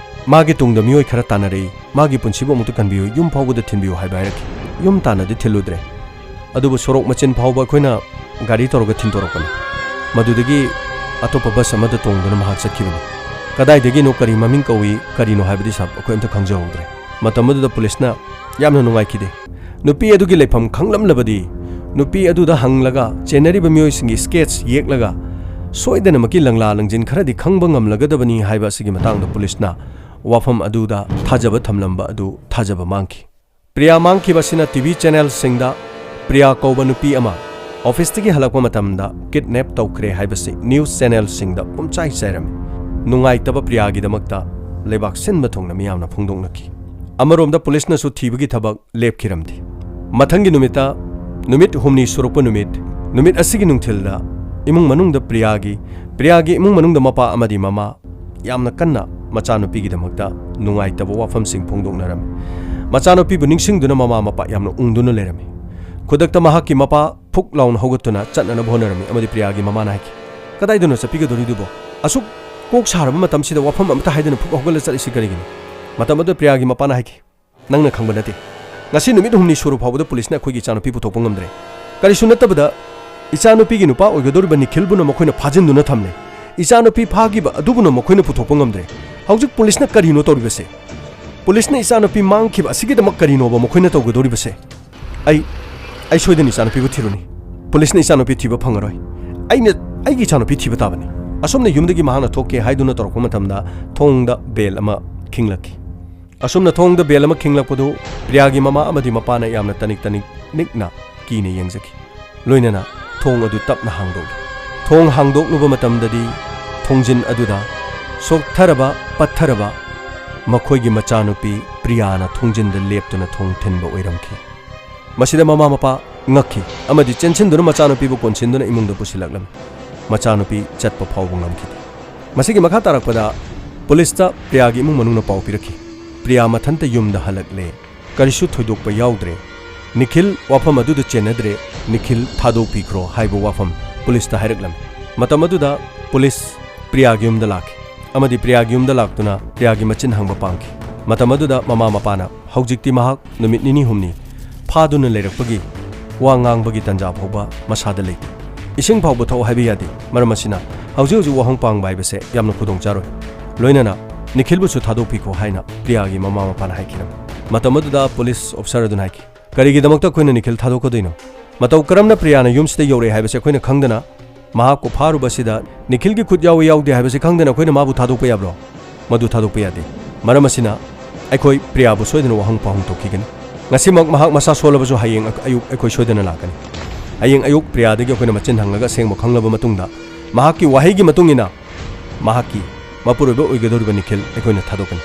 ꯃꯥꯒꯤ ꯇꯨꯡꯗ ꯃꯤꯑꯣꯏ ꯈꯔ ꯇꯥꯟꯅꯔꯛꯏ꯫ ꯃꯥꯒꯤ ꯄꯨꯟꯁꯤꯕꯨ ꯑꯃꯨꯛꯇ ꯀꯟꯕꯤꯌꯨ, ꯌꯨꯝ ꯐꯥꯎꯕꯗ ꯊꯤꯟꯕꯤꯌꯨ" ꯍꯥꯏꯕ ꯍꯥꯏꯔꯛꯈꯤ꯫ ꯌꯨꯝ ꯇꯥꯟꯅꯗꯤ ꯊꯤꯜꯂꯨꯗ꯭ꯔꯦ꯫ ꯑꯗꯨꯕꯨ ꯁꯣꯔꯣꯛ ꯃꯆꯤꯟ ꯐꯥꯎꯕ ꯑꯩꯈꯣꯏꯅ ꯒꯥꯔꯤ ꯇꯧꯔꯒ ꯊꯤꯟꯗꯣꯔꯛꯄꯅꯤ꯫ ꯃꯗꯨꯗꯒꯤ ꯑꯇꯣꯞꯄ ꯕꯁ ꯑꯃꯗ ꯇꯣꯡꯗꯨꯅ ꯃꯍꯥꯛ ꯆꯠꯈꯤꯕꯅꯤ꯫ ꯀꯗꯥꯏꯗꯒꯤꯅꯣ, ꯀꯔꯤ ꯃꯃꯤꯡ ꯀꯧꯏ, ꯀꯔꯤꯅꯣ ꯍꯥꯏꯕꯗꯤ ꯁꯥꯔ, ꯑꯩꯈꯣꯏ ꯑꯝꯇ ꯈꯪꯖꯍꯧꯗ꯭ꯔꯦ꯫ ꯃꯇꯝ ꯑꯗꯨꯗ ꯄꯨꯂꯤꯁꯅ ꯌꯥꯝꯅ ꯅꯨꯡꯉꯥꯏꯈꯤꯗꯦ꯫ ꯅꯨꯄꯤ ꯑꯗꯨꯒꯤ ꯂꯩꯐꯝ ꯈꯪꯂꯝꯂꯕꯗꯤ, ꯅꯨꯄꯤ ꯑꯗꯨꯗ ꯍꯪꯂꯒ, ꯆꯦꯟꯅꯔꯤꯕ ꯃꯤꯑꯣꯏꯁꯤꯡꯒꯤ ꯁ꯭ꯀꯦꯠꯁ ꯌꯦꯛꯂꯒ, ꯁꯣꯏꯗꯅꯃꯛꯀꯤ ꯂꯪꯂꯥ ꯂꯪꯖꯤꯟ ꯈꯔꯗꯤ ꯈꯪꯕ ꯉꯝꯂꯒꯗꯕꯅꯤ ꯍꯥꯏꯕ ꯑꯁꯤꯒꯤ ꯃꯇꯥꯡꯗ ꯄꯨꯂꯤꯁꯅ ꯋꯥꯐꯝ ꯑꯗꯨꯗ ꯊꯥꯖꯕ ꯊꯝꯂꯝꯕ ꯑꯗꯨ ꯊꯥꯖꯕ ꯃꯥꯡꯈꯤ꯫ ꯄ꯭ꯔꯤꯌꯥ ꯃꯥꯡꯈꯤꯕ ꯑꯁꯤꯅ ꯇꯤ ꯚꯤ ꯆꯦꯅꯦꯜꯁꯤꯡꯗ ꯄ꯭ꯔꯤꯌꯥ ꯀꯧꯕ ꯅꯨꯄꯤ ꯑꯃ ꯑꯣꯐꯤꯁꯇꯒꯤ ꯍꯜꯂꯛꯄ ꯃꯇꯝꯗ ꯀꯤꯗꯅꯦꯞ ꯇꯧꯈ꯭ꯔꯦ ꯍꯥꯏꯕꯁꯤ ꯅ꯭ꯌꯨꯁ ꯆꯦꯅꯦꯜꯁꯤꯡꯗ ꯄꯨꯝꯆꯥꯏ ꯆꯥꯏꯔꯝꯃꯤ꯫ ꯅꯨꯡꯉꯥꯏꯇꯕ ꯄ꯭ꯔꯤꯌꯥꯒꯤꯗꯃꯛꯇ ꯂꯩꯕꯥꯛ ꯁꯤꯟꯕ ꯊꯨꯡꯅ ꯃꯤꯌꯥꯝꯅ ꯐꯣꯡꯗꯣꯛꯅꯈꯤ꯫ ꯑꯃꯔꯣꯝꯗ ꯄꯨꯂꯤꯁꯅꯁꯨ ꯊꯤꯕꯒꯤ ꯊꯕꯛ ꯂꯦꯞꯈꯤꯔꯝꯗꯦ꯫ ꯃꯊꯪꯒꯤ ꯅꯨꯃꯤꯠꯇ, ꯅꯨꯃꯤꯠ ꯍꯨꯝꯅꯤ ꯁꯨꯔꯛꯄ ꯅꯨꯃꯤꯠ, ꯅꯨꯃꯤꯠ ꯑꯁꯤꯒꯤ ꯅꯨꯡꯊꯤꯜꯗ ꯏꯃꯨꯡ ꯃꯅꯨꯡꯗ ꯄ꯭ꯔꯤꯌꯥꯒꯤ, ꯄ꯭ꯔꯤꯌꯥꯒꯤ ꯏꯃꯨꯡ ꯃꯅꯨꯡꯗ ꯃꯄꯥ ꯑꯃꯗꯤ ꯃꯃꯥ ꯌꯥꯝꯅ ꯀꯟꯅ ꯃꯆꯥꯅꯨꯄꯤꯒꯤꯗꯃꯛꯇ ꯅꯨꯡꯉꯥꯏꯇꯕ ꯋꯥꯐꯝꯁꯤꯡ ꯐꯣꯡꯗꯣꯛꯅꯔꯝꯃꯤ꯫ ꯃꯆꯥꯅꯨꯄꯤꯕꯨ ꯅꯤꯡꯁꯤꯡꯗꯨꯅ ꯃꯃꯥ ꯃꯄꯥ ꯌꯥꯝꯅ ꯎꯪꯗꯨꯅ ꯂꯩꯔꯝꯃꯤ꯫ ꯈꯨꯗꯛꯇ ꯃꯍꯥꯛꯀꯤ ꯃꯄꯥ ꯐꯨꯛ ꯂꯥꯎꯅ ꯍꯧꯒꯠꯇꯨꯅ ꯆꯠꯅꯅꯕ ꯍꯣꯠꯅꯔꯝꯃꯤ ꯑꯃꯗꯤ ꯄ꯭ꯔꯤꯌꯥꯒꯤ ꯃꯃꯥꯅ ꯍꯥꯏꯈꯤ, "ꯀꯗꯥꯏꯗꯅꯣ ꯆꯠꯄꯤꯒꯗꯧꯔꯤꯗꯨꯕꯣ? ꯑꯁꯨꯛ ꯀꯣꯛ ꯁꯥꯔꯕ ꯃꯇꯝꯁꯤꯗ ꯋꯥꯐꯝ ꯑꯃꯠꯇ ꯍꯥꯏꯗꯅ ꯐꯨꯛ ꯍꯧꯒꯠꯂ ꯆꯠꯂꯤꯁꯤ ꯀꯔꯤꯒꯤꯅꯣ?" ꯃꯇꯝ ꯑꯗꯨꯗ ꯄ꯭ꯔꯤꯌꯥꯒꯤ ꯃꯄꯥꯅ ꯍꯥꯏꯈꯤ, "ꯅꯪꯅ ꯈꯪꯕ ꯅꯠꯇꯦ꯫ ꯉꯁꯤ ꯅꯨꯃꯤꯠ ꯍꯨꯝꯅꯤ ꯁꯨꯔ ꯐꯥꯎꯕꯗ ꯄꯨꯂꯤꯁꯅ ꯑꯩꯈꯣꯏꯒꯤ ꯏꯆꯥꯅꯨꯄꯤ ꯄꯨꯊꯣꯛꯄ ꯉꯝꯗ꯭ꯔꯦ꯫ ꯀꯔꯤꯁꯨ ꯅꯠꯇꯕꯗ ꯏꯆꯥꯅꯨꯄꯤꯒꯤ ꯅꯨꯄꯥ ꯑꯣꯏꯒꯗꯧꯔꯤꯕ ꯅꯤꯈꯤꯜꯕꯨꯅ ꯃꯈꯣꯏꯅ ꯐꯥꯖꯤꯟꯗꯨꯅ ꯊꯝꯂꯦ꯫ ꯏꯆꯥꯅꯨꯄꯤ ꯐꯥꯈꯤꯕ ꯑꯗꯨꯕꯨꯅ ꯃꯈꯣꯏꯅ ꯄꯨꯊꯣꯛꯄ ꯉꯝꯗ꯭ꯔꯦ꯫ ꯍꯧꯖꯤꯛ ꯄꯨꯂꯤꯁꯅ ꯀꯔꯤꯅꯣ ꯇꯧꯔꯤꯕꯁꯦ? ꯄꯨꯂꯤꯁꯅ ꯏꯆꯥꯅꯨꯄꯤ ꯃꯥꯡꯈꯤꯕ ꯑꯁꯤꯒꯤꯗꯃꯛ ꯀꯔꯤꯅꯣꯕ ꯃꯈꯣꯏꯅ ꯇꯧꯒꯗꯧꯔꯤꯕꯁꯦ? ꯑꯩ, ꯑꯩ ꯁꯣꯏꯗꯅ ꯏꯆꯥꯅꯨꯄꯤꯕꯨ ꯊꯤꯔꯨꯅꯤ꯫ ꯄꯨꯂꯤꯁꯅ ꯏꯆꯥꯅꯨꯄꯤ ꯊꯤꯕ ꯐꯪꯉꯔꯣꯏ꯫ ꯑꯩꯅ ꯑꯩꯒꯤ ꯏꯆꯥꯅꯨꯄꯤ ꯊꯤꯕ ꯇꯥꯕꯅꯤ꯫" ꯑꯁꯨꯝꯅ ꯌꯨꯝꯗꯒꯤ ꯃꯍꯥꯛꯅ ꯊꯣꯛꯀꯦ ꯍꯥꯏꯗꯨꯅ ꯇꯧꯔꯛꯄ ꯃꯇꯝꯗ ꯊꯣꯡꯗ ꯕꯦꯜ ꯑꯃ ꯈꯤꯡꯂꯛꯈꯤ꯫ ꯑꯁꯨꯝꯅ ꯊꯣꯡꯗ ꯕꯦꯜ ꯑꯃ ꯈꯤꯡꯂꯛꯄꯗꯨ ꯄ꯭ꯔꯤꯌꯥꯒꯤ ꯃꯃꯥ ꯑꯃꯗꯤ ꯃꯄꯥꯅ ꯌꯥꯝꯅ ꯇꯅꯤꯛ ꯇꯅꯤꯛ ꯅꯤꯛꯅ ꯀꯤꯅ ꯌꯦꯡꯖꯈꯤ꯫ ꯂꯣꯏꯅꯅ ꯊꯣꯡ ꯑꯗꯨ ꯇꯞꯅ ꯍꯥꯡꯗꯣꯛꯂꯤ꯫ ꯊꯣꯡ ꯍꯥꯡꯗꯣꯛꯂꯨꯕ ꯃꯇꯝꯗꯗꯤ ꯊꯣꯡꯖꯤꯟ ꯑꯗꯨꯗ ꯁꯣꯛꯊꯔꯕ, ꯄꯠꯊꯔꯕ ꯃꯈꯣꯏꯒꯤ ꯃꯆꯥꯅꯨꯄꯤ ꯄ꯭ꯔꯤꯌꯥꯅ ꯊꯣꯡꯖꯤꯟꯗ ꯂꯦꯞꯇꯨꯅ ꯊꯣꯡ ꯊꯤꯟꯕ ꯑꯣꯏꯔꯝꯈꯤ꯫ ꯃꯁꯤꯗ ꯃꯃꯥ ꯃꯄꯥ ꯉꯛꯈꯤ ꯑꯃꯗꯤ ꯆꯦꯟꯁꯤꯟꯗꯨꯅ ꯃꯆꯥꯅꯨꯄꯤꯕꯨ ꯀꯣꯟꯁꯤꯟꯗꯨꯅ ꯏꯃꯨꯡꯗ ꯄꯨꯁꯤꯜꯂꯛꯂꯝꯃꯤ꯫ ꯃꯆꯥꯅꯨꯄꯤ ꯆꯠꯄ ꯐꯥꯎꯕ ꯉꯝꯈꯤꯗꯦ꯫ ꯃꯁꯤꯒꯤ ꯃꯈꯥ ꯇꯥꯔꯛꯄꯗ ꯄꯨꯂꯤꯁꯇ ꯄ꯭ꯔꯤꯌꯥꯒꯤ ꯏꯃꯨꯡ ꯃꯅꯨꯡꯅ ꯄꯥꯎ ꯄꯤꯔꯛꯈꯤ, "ꯄ꯭ꯔꯤꯌꯥ ꯃꯊꯟꯇ ꯌꯨꯝꯗ ꯍꯜꯂꯛꯂꯦ꯫ ꯀꯔꯤꯁꯨ ꯊꯣꯏꯗꯣꯛꯄ ꯌꯥꯎꯗ꯭ꯔꯦ꯫ ꯅꯤꯈꯤꯜ ꯋꯥꯐꯝ ꯑꯗꯨꯗ ꯆꯦꯟꯅꯗ꯭ꯔꯦ꯫ ꯅꯤꯈꯤꯜ ꯊꯥꯗꯣꯛꯄꯤꯈ꯭ꯔꯣ" ꯍꯥꯏꯕ ꯋꯥꯐꯝ ꯄꯨꯂꯤꯁꯇ ꯍꯥꯏꯔꯛꯂꯝꯃꯤ꯫ ꯃꯇꯝ ꯑꯗꯨꯗ ꯄꯨꯂꯤꯁ ꯄ꯭ꯔꯤꯌꯥꯒꯤ ꯌꯨꯝꯗ ꯂꯥꯛꯈꯤ ꯑꯃꯗꯤ ꯄ꯭ꯔꯤꯌꯥꯒꯤ ꯌꯨꯝꯗ ꯂꯥꯛꯇꯨꯅ ꯄ꯭ꯔꯤꯌꯥꯒꯤ ꯃꯆꯤꯟ ꯍꯪꯕ ꯄꯥꯝꯈꯤ꯫ ꯃꯇꯝ ꯑꯗꯨꯗ ꯃꯃꯥ ꯃꯄꯥꯅ, "ꯍꯧꯖꯤꯛꯇꯤ ꯃꯍꯥꯛ ꯅꯨꯃꯤꯠ ꯅꯤꯅꯤ ꯍꯨꯝꯅꯤ ꯐꯥꯗꯨꯅ ꯂꯩꯔꯛꯄꯒꯤ ꯋꯥ ꯉꯥꯡꯕꯒꯤ ꯇꯥꯟꯖꯥ ꯐꯥꯎꯕ ꯃꯁꯥꯗ ꯂꯩꯇꯦ꯫ ꯏꯁꯤꯡ ꯐꯥꯎꯕ ꯊꯛꯑꯣ ꯍꯥꯏꯕ ꯌꯥꯗꯦ꯫ ꯃꯔꯝ ꯑꯁꯤꯅ ꯍꯧꯖꯤꯛ ꯍꯧꯖꯤꯛ ꯋꯥꯍꯣꯡ ꯄꯥꯡꯕ ꯍꯥꯏꯕꯁꯦ ꯌꯥꯝꯅ ꯈꯨꯗꯣꯡ ꯆꯥꯔꯣꯏ꯫ ꯂꯣꯏꯅꯅ ꯅꯤꯈꯤꯜꯕꯨꯁꯨ ꯊꯥꯗꯣꯛꯄꯤꯈꯣ" ꯍꯥꯏꯅ ꯄ꯭ꯔꯤꯌꯥꯒꯤ ꯃꯃꯥ ꯃꯄꯥꯅ ꯍꯥꯏꯈꯤꯔꯝꯃꯤ꯫ ꯃꯇꯝ ꯑꯗꯨꯗ ꯄꯨꯂꯤꯁ ꯑꯣꯐꯤꯁꯔ ꯑꯗꯨꯅ ꯍꯥꯏꯈꯤ, "ꯀꯔꯤꯒꯤꯗꯃꯛꯇ ꯑꯩꯈꯣꯏꯅ ꯅꯤꯈꯤꯜ ꯊꯥꯗꯣꯛꯀꯗꯣꯏꯅꯣ? ꯃꯇꯧ ꯀꯔꯝꯅ ꯄ꯭ꯔꯤꯌꯥꯅ ꯌꯨꯝꯁꯤꯗ ꯌꯧꯔꯛꯑꯦ ꯍꯥꯏꯕꯁꯦ ꯑꯩꯈꯣꯏꯅ ꯈꯪꯗꯅ, ꯃꯍꯥꯛꯄꯨ ꯐꯥꯔꯨꯕꯁꯤꯗ ꯅꯤꯈꯤꯜꯒꯤ ꯈꯨꯠ ꯌꯥꯎꯏ ꯌꯥꯎꯗꯦ ꯍꯥꯏꯕꯁꯤ ꯈꯪꯗꯅ ꯑꯩꯈꯣꯏꯅ ꯃꯥꯕꯨ ꯊꯥꯗꯣꯛꯄ ꯌꯥꯕ꯭ꯔꯣ? ꯃꯗꯨ ꯊꯥꯗꯣꯛꯄ ꯌꯥꯗꯦ꯫ ꯃꯔꯝ ꯑꯁꯤꯅ ꯑꯩꯈꯣꯏ ꯄ꯭ꯔꯤꯌꯥꯕꯨ ꯁꯣꯏꯗꯅ ꯋꯥꯍꯪ ꯄꯥꯎꯍꯪ ꯇꯧꯈꯤꯒꯅꯤ꯫ ꯉꯁꯤꯃꯛ ꯃꯍꯥꯛ ꯃꯁꯥ ꯁꯣꯜꯂꯕꯁꯨ ꯍꯌꯦꯡ ꯑꯌꯨꯛ ꯑꯩꯈꯣꯏ ꯁꯣꯏꯗꯅ ꯂꯥꯛꯀꯅꯤ꯫ ꯍꯌꯦꯡ ꯑꯌꯨꯛ ꯄ꯭ꯔꯤꯌꯥꯗꯒꯤ ꯑꯩꯈꯣꯏꯅ ꯃꯆꯤꯟ ꯍꯪꯂꯒ ꯑꯁꯦꯡꯕ ꯈꯪꯂꯕ ꯃꯇꯨꯡꯗ ꯃꯍꯥꯛꯀꯤ ꯋꯥꯍꯩꯒꯤ ꯃꯇꯨꯡ ꯏꯟꯅ ꯃꯍꯥꯛꯀꯤ ꯃꯄꯨꯔꯣꯏꯕ ꯑꯣꯏꯒꯗꯧꯔꯤꯕ ꯅꯤꯈꯤꯜ ꯑꯩꯈꯣꯏꯅ ꯊꯥꯗꯣꯛꯀꯅꯤ꯫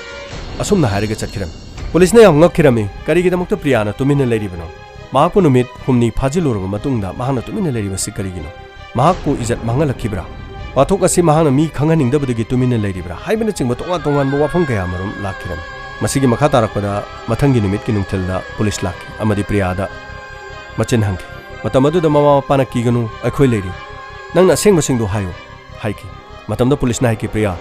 ꯑꯁꯨꯝꯅ ꯍꯥꯏꯔꯒ ꯆꯠꯈꯤꯔꯝꯃꯤ꯫ ꯄꯨꯂꯤꯁꯅ ꯌꯥꯝ ꯉꯛꯈꯤꯔꯝꯃꯤ, ꯀꯔꯤꯒꯤꯗꯃꯛꯇ ꯄ꯭ꯔꯤꯌꯥꯅ ꯇꯨꯃꯤꯟꯅ ꯂꯩꯔꯤꯕꯅꯣ? ꯃꯍꯥꯛꯄꯨ ꯅꯨꯃꯤꯠ ꯍꯨꯝꯅꯤ ꯐꯥꯖꯤꯜꯂꯨꯔꯕ ꯃꯇꯨꯡꯗ ꯃꯍꯥꯛꯅ ꯇꯨꯃꯤꯟꯅ ꯂꯩꯔꯤꯕꯁꯤ ꯀꯔꯤꯒꯤꯅꯣ? ꯃꯍꯥꯛꯄꯨ ꯏꯖꯠ ꯃꯥꯡꯍꯜꯂꯛꯈꯤꯕ꯭ꯔꯥ? ꯋꯥꯊꯣꯛ ꯑꯁꯤ ꯃꯍꯥꯛꯅ ꯃꯤ ꯈꯪꯍꯟꯅꯤꯡꯗꯕꯗꯒꯤ ꯇꯨꯃꯤꯟꯅ ꯂꯩꯔꯤꯕ꯭ꯔꯥ ꯍꯥꯏꯕꯅꯆꯤꯡꯕ ꯇꯣꯉꯥꯟ ꯇꯣꯉꯥꯟꯕ ꯋꯥꯐꯝ ꯀꯌꯥ ꯃꯔꯨꯝ ꯂꯥꯛꯈꯤꯔꯝꯃꯤ꯫ ꯃꯁꯤꯒꯤ ꯃꯈꯥ ꯇꯥꯔꯛꯄꯗ ꯃꯊꯪꯒꯤ ꯅꯨꯃꯤꯠꯀꯤ ꯅꯨꯡꯊꯤꯜꯗ ꯄꯨꯂꯤꯁ ꯂꯥꯛꯈꯤ ꯑꯃꯗꯤ ꯄ꯭ꯔꯤꯌꯥꯗ ꯃꯆꯤꯟ ꯍꯪꯈꯤ꯫ ꯃꯇꯝ ꯑꯗꯨꯗ ꯃꯃꯥ ꯃꯄꯥꯅ "ꯀꯤꯒꯅꯨ, ꯑꯩꯈꯣꯏ ꯂꯩꯔꯤ꯫ ꯅꯪꯅ ꯑꯁꯦꯡꯕꯁꯤꯡꯗꯨ ꯍꯥꯏꯌꯨ" ꯍꯥꯏꯈꯤ꯫ ꯃꯇꯝꯗ ꯄꯨꯂꯤꯁꯅ ꯍꯥꯏꯈꯤ, "ꯄ꯭ꯔꯤꯌꯥ,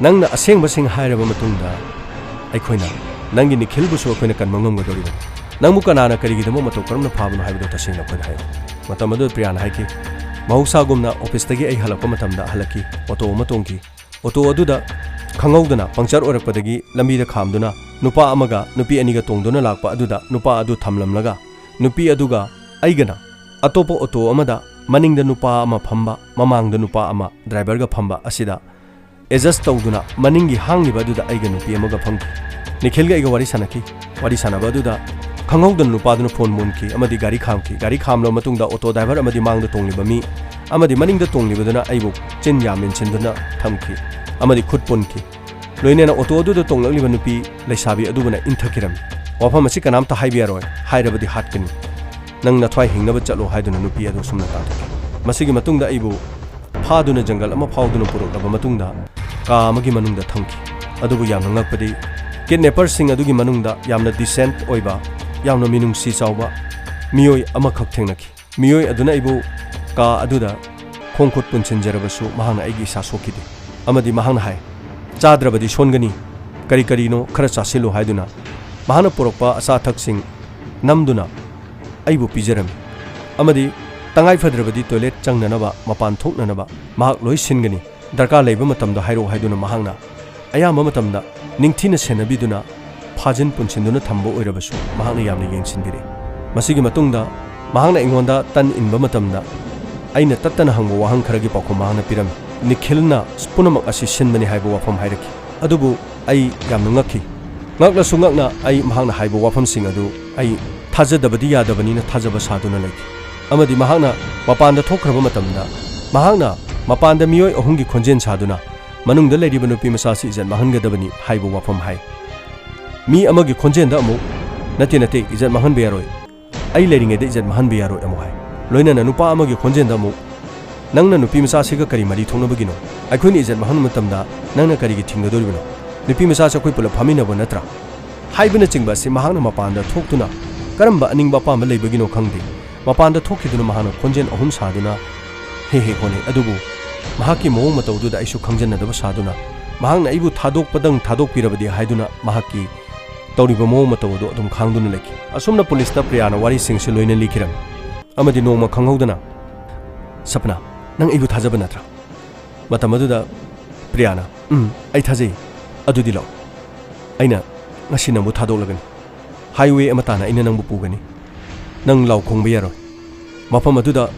ꯅꯪꯅ ꯑꯁꯦꯡꯕꯁꯤꯡ ꯍꯥꯏꯔꯕ ꯃꯇꯨꯡꯗ ꯑꯩꯈꯣꯏꯅ ꯅꯪꯒꯤ ꯅꯤꯈꯤꯜꯕꯨꯁꯨ ꯑꯩꯈꯣꯏꯅ ꯀꯟꯕ ꯉꯝꯒꯗꯧꯔꯤꯕꯅꯤ꯫ ꯅꯪꯕꯨ ꯀꯅꯥꯅ ꯀꯔꯤꯒꯤꯗꯃꯛ ꯃꯇꯧ ꯀꯔꯝꯅ ꯐꯥꯕꯅꯣ ꯍꯥꯏꯕꯗꯨ ꯇꯁꯦꯡꯅ ꯑꯩꯈꯣꯏꯗ ꯍꯥꯏꯌꯨ꯫" ꯃꯇꯝ ꯑꯗꯨꯗ ꯄ꯭ꯔꯤꯌꯥꯅ ꯍꯥꯏꯈꯤ, "ꯃꯍꯧꯁꯥꯒꯨꯝꯅ ꯑꯣꯐꯤꯁꯇꯒꯤ ꯑꯩ ꯍꯜꯂꯛꯄ ꯃꯇꯝꯗ ꯍꯜꯂꯛꯈꯤ꯫ ꯑꯣꯇꯣ ꯑꯃ ꯇꯣꯡꯈꯤ꯫ ꯑꯣꯇꯣ ꯑꯗꯨꯗ ꯈꯪꯍꯧꯗꯅ ꯄꯪꯆꯔ ꯑꯣꯏꯔꯛꯄꯗꯒꯤ ꯂꯝꯕꯤꯗ ꯈꯥꯝꯗꯨꯅ ꯅꯨꯄꯥ ꯑꯃꯒ ꯅꯨꯄꯤ ꯑꯅꯤꯒ ꯇꯣꯡꯗꯨꯅ ꯂꯥꯛꯄ ꯑꯗꯨꯗ ꯅꯨꯄꯥ ꯑꯗꯨ ꯊꯝꯂꯝꯂꯒ ꯅꯨꯄꯤ ꯑꯗꯨꯒ ꯑꯩꯒꯅ ꯑꯇꯣꯞꯄ ꯑꯣꯇꯣ ꯑꯃꯗ ꯃꯅꯤꯡꯗ ꯅꯨꯄꯥ ꯑꯃ ꯐꯝꯕ, ꯃꯃꯥꯡꯗ ꯅꯨꯄꯥ ꯑꯃ ꯗ꯭ꯔꯥꯏꯚꯔꯒ ꯐꯝꯕ ꯑꯁꯤꯗ ꯑꯦꯗꯖꯁ ꯇꯧꯗꯨꯅ ꯃꯅꯤꯡꯒꯤ ꯍꯥꯡꯂꯤꯕ ꯑꯗꯨꯗ ꯑꯩꯒ ꯅꯨꯄꯤ ꯑꯃꯒ ꯐꯝꯈꯤ꯫ ꯅꯤꯈꯤꯜꯒ ꯑꯩꯒ ꯋꯥꯔꯤ ꯁꯥꯟꯅꯈꯤ꯫ ꯋꯥꯔꯤ ꯁꯥꯟꯅꯕ ꯑꯗꯨꯗ ꯈꯪꯍꯧꯗꯅ ꯅꯨꯄꯥꯗꯨꯅ ꯐꯣꯟ ꯃꯨꯟꯈꯤ ꯑꯃꯗꯤ ꯒꯥꯔꯤ ꯈꯥꯝꯈꯤ꯫ ꯒꯥꯔꯤ ꯈꯥꯝꯂꯕ ꯃꯇꯨꯡꯗ ꯑꯣꯇꯣ ꯗ꯭ꯔꯥꯏꯚꯔ ꯑꯃꯗꯤ ꯃꯥꯡꯗ ꯇꯣꯡꯂꯤꯕ ꯃꯤ ꯑꯃꯗꯤ ꯃꯅꯤꯡꯗ ꯇꯣꯡꯂꯤꯕꯗꯨꯅ ꯑꯩꯕꯨ ꯆꯤꯟ ꯌꯥ ꯃꯦꯟꯁꯤꯟꯗꯨꯅ ꯊꯝꯈꯤ ꯑꯃꯗꯤ ꯈꯨꯠ ꯄꯨꯟꯈꯤ꯫ ꯂꯣꯏꯅꯅ ꯑꯣꯇꯣ ꯑꯗꯨꯗ ꯇꯣꯡꯂꯛꯂꯤꯕ ꯅꯨꯄꯤ ꯂꯩꯁꯥꯕꯤ ꯑꯗꯨꯕꯨꯅ ꯏꯟꯊꯛꯈꯤꯔꯝꯃꯤ꯫ "ꯋꯥꯐꯝ ꯑꯁꯤ ꯀꯅꯥꯝꯇ ꯍꯥꯏꯕ ꯌꯥꯔꯣꯏ, ꯍꯥꯏꯔꯕꯗꯤ ꯍꯥꯠꯀꯅꯤ꯫ ꯅꯪ ꯅꯊ꯭ꯋꯥꯏ ꯍꯤꯡꯅꯕ ꯆꯠꯂꯣ" ꯍꯥꯏꯗꯨꯅ ꯅꯨꯄꯤ ꯑꯗꯨ ꯁꯨꯝꯅ ꯇꯥꯟꯊꯣꯛꯈꯤ꯫ ꯃꯁꯤꯒꯤ ꯃꯇꯨꯡꯗ ꯑꯩꯕꯨ ꯐꯥꯗꯨꯅ ꯖꯪꯒꯜ ꯑꯃ ꯐꯥꯎꯗꯨꯅ ꯄꯨꯔꯛꯂꯕ ꯃꯇꯨꯡꯗ ꯀꯥ ꯑꯃꯒꯤ ꯃꯅꯨꯡꯗ ꯊꯝꯈꯤ꯫ ꯑꯗꯨꯕꯨ ꯌꯥꯝꯅ ꯉꯛꯄꯗꯤ ꯀꯤꯗꯅꯦꯄꯔꯁꯤꯡ ꯑꯗꯨꯒꯤ ꯃꯅꯨꯡꯗ ꯌꯥꯝꯅ ꯗꯤꯁꯦꯟꯠ ꯑꯣꯏꯕ, ꯌꯥꯝꯅ ꯃꯤꯅꯨꯡꯁꯤ ꯆꯥꯎꯕ ꯃꯤꯑꯣꯏ ꯑꯃꯈꯛ ꯊꯦꯡꯅꯈꯤ꯫ ꯃꯤꯑꯣꯏ ꯑꯗꯨꯅ ꯑꯩꯕꯨ ꯀꯥ ꯑꯗꯨꯗ ꯈꯣꯡ ꯈꯨꯠ ꯄꯨꯟꯁꯤꯟꯖꯔꯕꯁꯨ ꯃꯍꯥꯛꯅ ꯑꯩꯒꯤ ꯏꯁꯥ ꯁꯣꯛꯈꯤꯗꯦ ꯑꯃꯗꯤ ꯃꯍꯥꯛꯅ ꯍꯥꯏ, "ꯆꯥꯗ꯭ꯔꯕꯗꯤ ꯁꯣꯟꯒꯅꯤ, ꯀꯔꯤ ꯀꯔꯤꯅꯣ ꯈꯔ ꯆꯥꯁꯤꯜꯂꯨ" ꯍꯥꯏꯗꯨꯅ ꯃꯍꯥꯛꯅ ꯄꯨꯔꯛꯄ ꯑꯆꯥ ꯑꯊꯛꯁꯤꯡ ꯅꯝꯗꯨꯅ ꯑꯩꯕꯨ ꯄꯤꯖꯔꯝꯃꯤ ꯑꯃꯗꯤ "ꯇꯉꯥꯏ ꯐꯗ꯭ꯔꯕꯗꯤ ꯇꯣꯏꯂꯦꯠ ꯆꯪꯅꯅꯕ, ꯃꯄꯥꯟ ꯊꯣꯛꯅꯅꯕ ꯃꯍꯥꯛ ꯂꯣꯏ ꯁꯤꯟꯒꯅꯤ, ꯗꯔꯀꯥꯔ ꯂꯩꯕ ꯃꯇꯝꯗ ꯍꯥꯏꯔꯛꯎ" ꯍꯥꯏꯗꯨꯅ ꯃꯍꯥꯛꯅ ꯑꯌꯥꯝꯕ ꯃꯇꯝꯗ ꯅꯤꯡꯊꯤꯅ ꯁꯦꯟꯅꯕꯤꯗꯨꯅ ꯐꯥꯖꯤꯟ ꯄꯨꯟꯁꯤꯟꯗꯨꯅ ꯊꯝꯕ ꯑꯣꯏꯔꯕꯁꯨ ꯃꯍꯥꯛꯅ ꯌꯥꯝꯅ ꯌꯦꯡꯁꯤꯟꯕꯤꯔꯛꯏ꯫ ꯃꯁꯤꯒꯤ ꯃꯇꯨꯡꯗ ꯃꯍꯥꯛꯅ ꯑꯩꯉꯣꯟꯗ ꯇꯟ ꯏꯟꯕ ꯃꯇꯝꯗ ꯑꯩꯅ ꯇꯠꯇꯅ ꯍꯪꯕ ꯋꯥꯍꯪ ꯈꯔꯒꯤ ꯄꯥꯎꯈꯨꯝ ꯃꯍꯥꯛꯅ ꯄꯤꯔꯝꯃꯤ꯫ ꯅꯤꯈꯤꯜꯅ ꯄꯨꯝꯅꯃꯛ ꯑꯁꯤ ꯁꯤꯟꯕꯅꯤ ꯍꯥꯏꯕ ꯋꯥꯐꯝ ꯍꯥꯏꯔꯛꯈꯤ꯫ ꯑꯗꯨꯕꯨ ꯑꯩ ꯌꯥꯝꯅ ꯉꯛꯈꯤ꯫ ꯉꯛꯂꯁꯨ ꯉꯛꯅ ꯑꯩ ꯃꯍꯥꯛꯅ ꯍꯥꯏꯕ ꯋꯥꯐꯝꯁꯤꯡ ꯑꯗꯨ ꯑꯩ ꯊꯥꯖꯗꯕꯗꯤ ꯌꯥꯗꯕꯅꯤꯅ ꯊꯥꯖꯕ ꯁꯥꯗꯨꯅ ꯂꯩꯈꯤ꯫ ꯑꯃꯗꯤ ꯃꯍꯥꯛꯅ ꯃꯄꯥꯟꯗ ꯊꯣꯛꯈ꯭ꯔꯕ ꯃꯇꯝꯗ ꯃꯍꯥꯛꯅ ꯃꯄꯥꯟꯗ ꯃꯤꯑꯣꯏ ꯑꯍꯨꯝꯒꯤ ꯈꯣꯟꯖꯦꯜ ꯁꯥꯗꯨꯅ ꯃꯅꯨꯡꯗ ꯂꯩꯔꯤꯕ ꯅꯨꯄꯤ ꯃꯆꯥꯁꯤ ꯏꯖꯠ ꯃꯥꯡꯍꯟꯒꯗꯕꯅꯤ ꯍꯥꯏꯕ ꯋꯥꯐꯝ ꯍꯥꯏ꯫ ꯃꯤ ꯑꯃꯒꯤ ꯈꯣꯟꯖꯦꯜꯗ ꯑꯃꯨꯛ, "ꯅꯠꯇꯦ, ꯅꯠꯇꯦ, ꯏꯖꯠ ꯃꯥꯡꯍꯟꯕ ꯌꯥꯔꯣꯏ, ꯑꯩ ꯂꯩꯔꯤꯉꯩꯗ ꯏꯖꯠ ꯃꯥꯡꯍꯟꯕ ꯌꯥꯔꯣꯏ" ꯑꯃꯨꯛ ꯍꯥꯏ꯫ ꯂꯣꯏꯅꯅ ꯅꯨꯄꯥ ꯑꯃꯒꯤ ꯈꯣꯟꯖꯦꯜꯗ ꯑꯃꯨꯛ, "ꯅꯪꯅ ꯅꯨꯄꯤ ꯃꯆꯥꯁꯤꯒ ꯀꯔꯤ ꯃꯔꯤ ꯊꯣꯛꯅꯕꯒꯤꯅꯣ? ꯑꯩꯈꯣꯏꯅ ꯏꯖꯠ ꯃꯥꯡꯍꯟꯕ ꯃꯇꯝꯗ ꯅꯪꯅ ꯀꯔꯤꯒꯤ ꯊꯤꯡꯒꯗꯧꯔꯤꯕꯅꯣ? ꯅꯨꯄꯤ ꯃꯆꯥꯁꯤ ꯑꯩꯈꯣꯏ ꯄꯨꯂꯞ ꯐꯥꯃꯤꯟꯅꯕ ꯅꯠꯇ꯭ꯔꯥ?" ꯍꯥꯏꯕꯅꯆꯤꯡꯕ ꯑꯁꯤ ꯃꯍꯥꯛꯅ ꯃꯄꯥꯟꯗ ꯊꯣꯛꯇꯨꯅ ꯀꯔꯝꯕ ꯑꯅꯤꯡꯕ ꯑꯄꯥꯝꯕ ꯂꯩꯕꯒꯤꯅꯣ ꯈꯪꯗꯦ, ꯃꯄꯥꯟꯗ ꯊꯣꯛꯈꯤꯗꯨꯅ ꯃꯍꯥꯛꯅ ꯈꯣꯟꯖꯦꯜ ꯑꯍꯨꯝ ꯁꯥꯗꯨꯅ ꯍꯦꯛ ꯍꯦꯛ ꯍꯣꯠꯅꯩ꯫ ꯑꯗꯨꯕꯨ ꯃꯍꯥꯛꯀꯤ ꯃꯑꯣꯡ ꯃꯇꯧꯗꯨꯗ ꯑꯩꯁꯨ ꯈꯪꯖꯟꯅꯗꯕ ꯁꯥꯗꯨꯅ, ꯃꯍꯥꯛꯅ ꯑꯩꯕꯨ ꯊꯥꯗꯣꯛꯄꯗꯪ ꯊꯥꯗꯣꯛꯄꯤꯔꯕꯗꯤ ꯍꯥꯏꯗꯨꯅ ꯃꯍꯥꯛꯀꯤ ꯇꯧꯔꯤꯕ ꯃꯑꯣꯡ ꯃꯇꯧ ꯑꯗꯨ ꯑꯗꯨꯝ ꯈꯥꯡꯗꯨꯅ ꯂꯩꯈꯤ꯫ ꯑꯁꯨꯝꯅ ꯄꯨꯂꯤꯁꯇ ꯄ꯭ꯔꯤꯌꯥꯅ ꯋꯥꯔꯤꯁꯤꯡꯁꯤ ꯂꯣꯏꯅ ꯂꯤꯈꯤꯔꯝꯃꯤ꯫ ꯑꯃꯗꯤ ꯅꯣꯡꯃ ꯈꯪꯍꯧꯗꯅ, "ꯁꯄꯅꯥ, ꯅꯪ ꯑꯩꯕꯨ ꯊꯥꯖꯕ ꯅꯠꯇ꯭ꯔꯥ?" ꯃꯇꯝ ꯑꯗꯨꯗ ꯄ꯭ꯔꯤꯌꯥꯅ, "ꯎꯝ, ꯑꯩ ꯊꯥꯖꯩ꯫ ꯑꯗꯨꯗꯤ ꯂꯥꯛꯑꯣ꯫ ꯑꯩꯅ ꯉꯁꯤ ꯅꯪꯕꯨ ꯊꯥꯗꯣꯛꯂꯒꯅꯤ꯫ ꯍꯥꯏꯋꯦ ꯑꯃ ꯇꯥꯅ ꯑꯩꯅ ꯅꯪꯕꯨ ꯄꯨꯒꯅꯤ꯫ ꯅꯪ ꯂꯥꯎ ꯈꯣꯡꯕ ꯌꯥꯔꯣꯏ꯫ ꯃꯐꯝ ꯑꯗꯨꯗ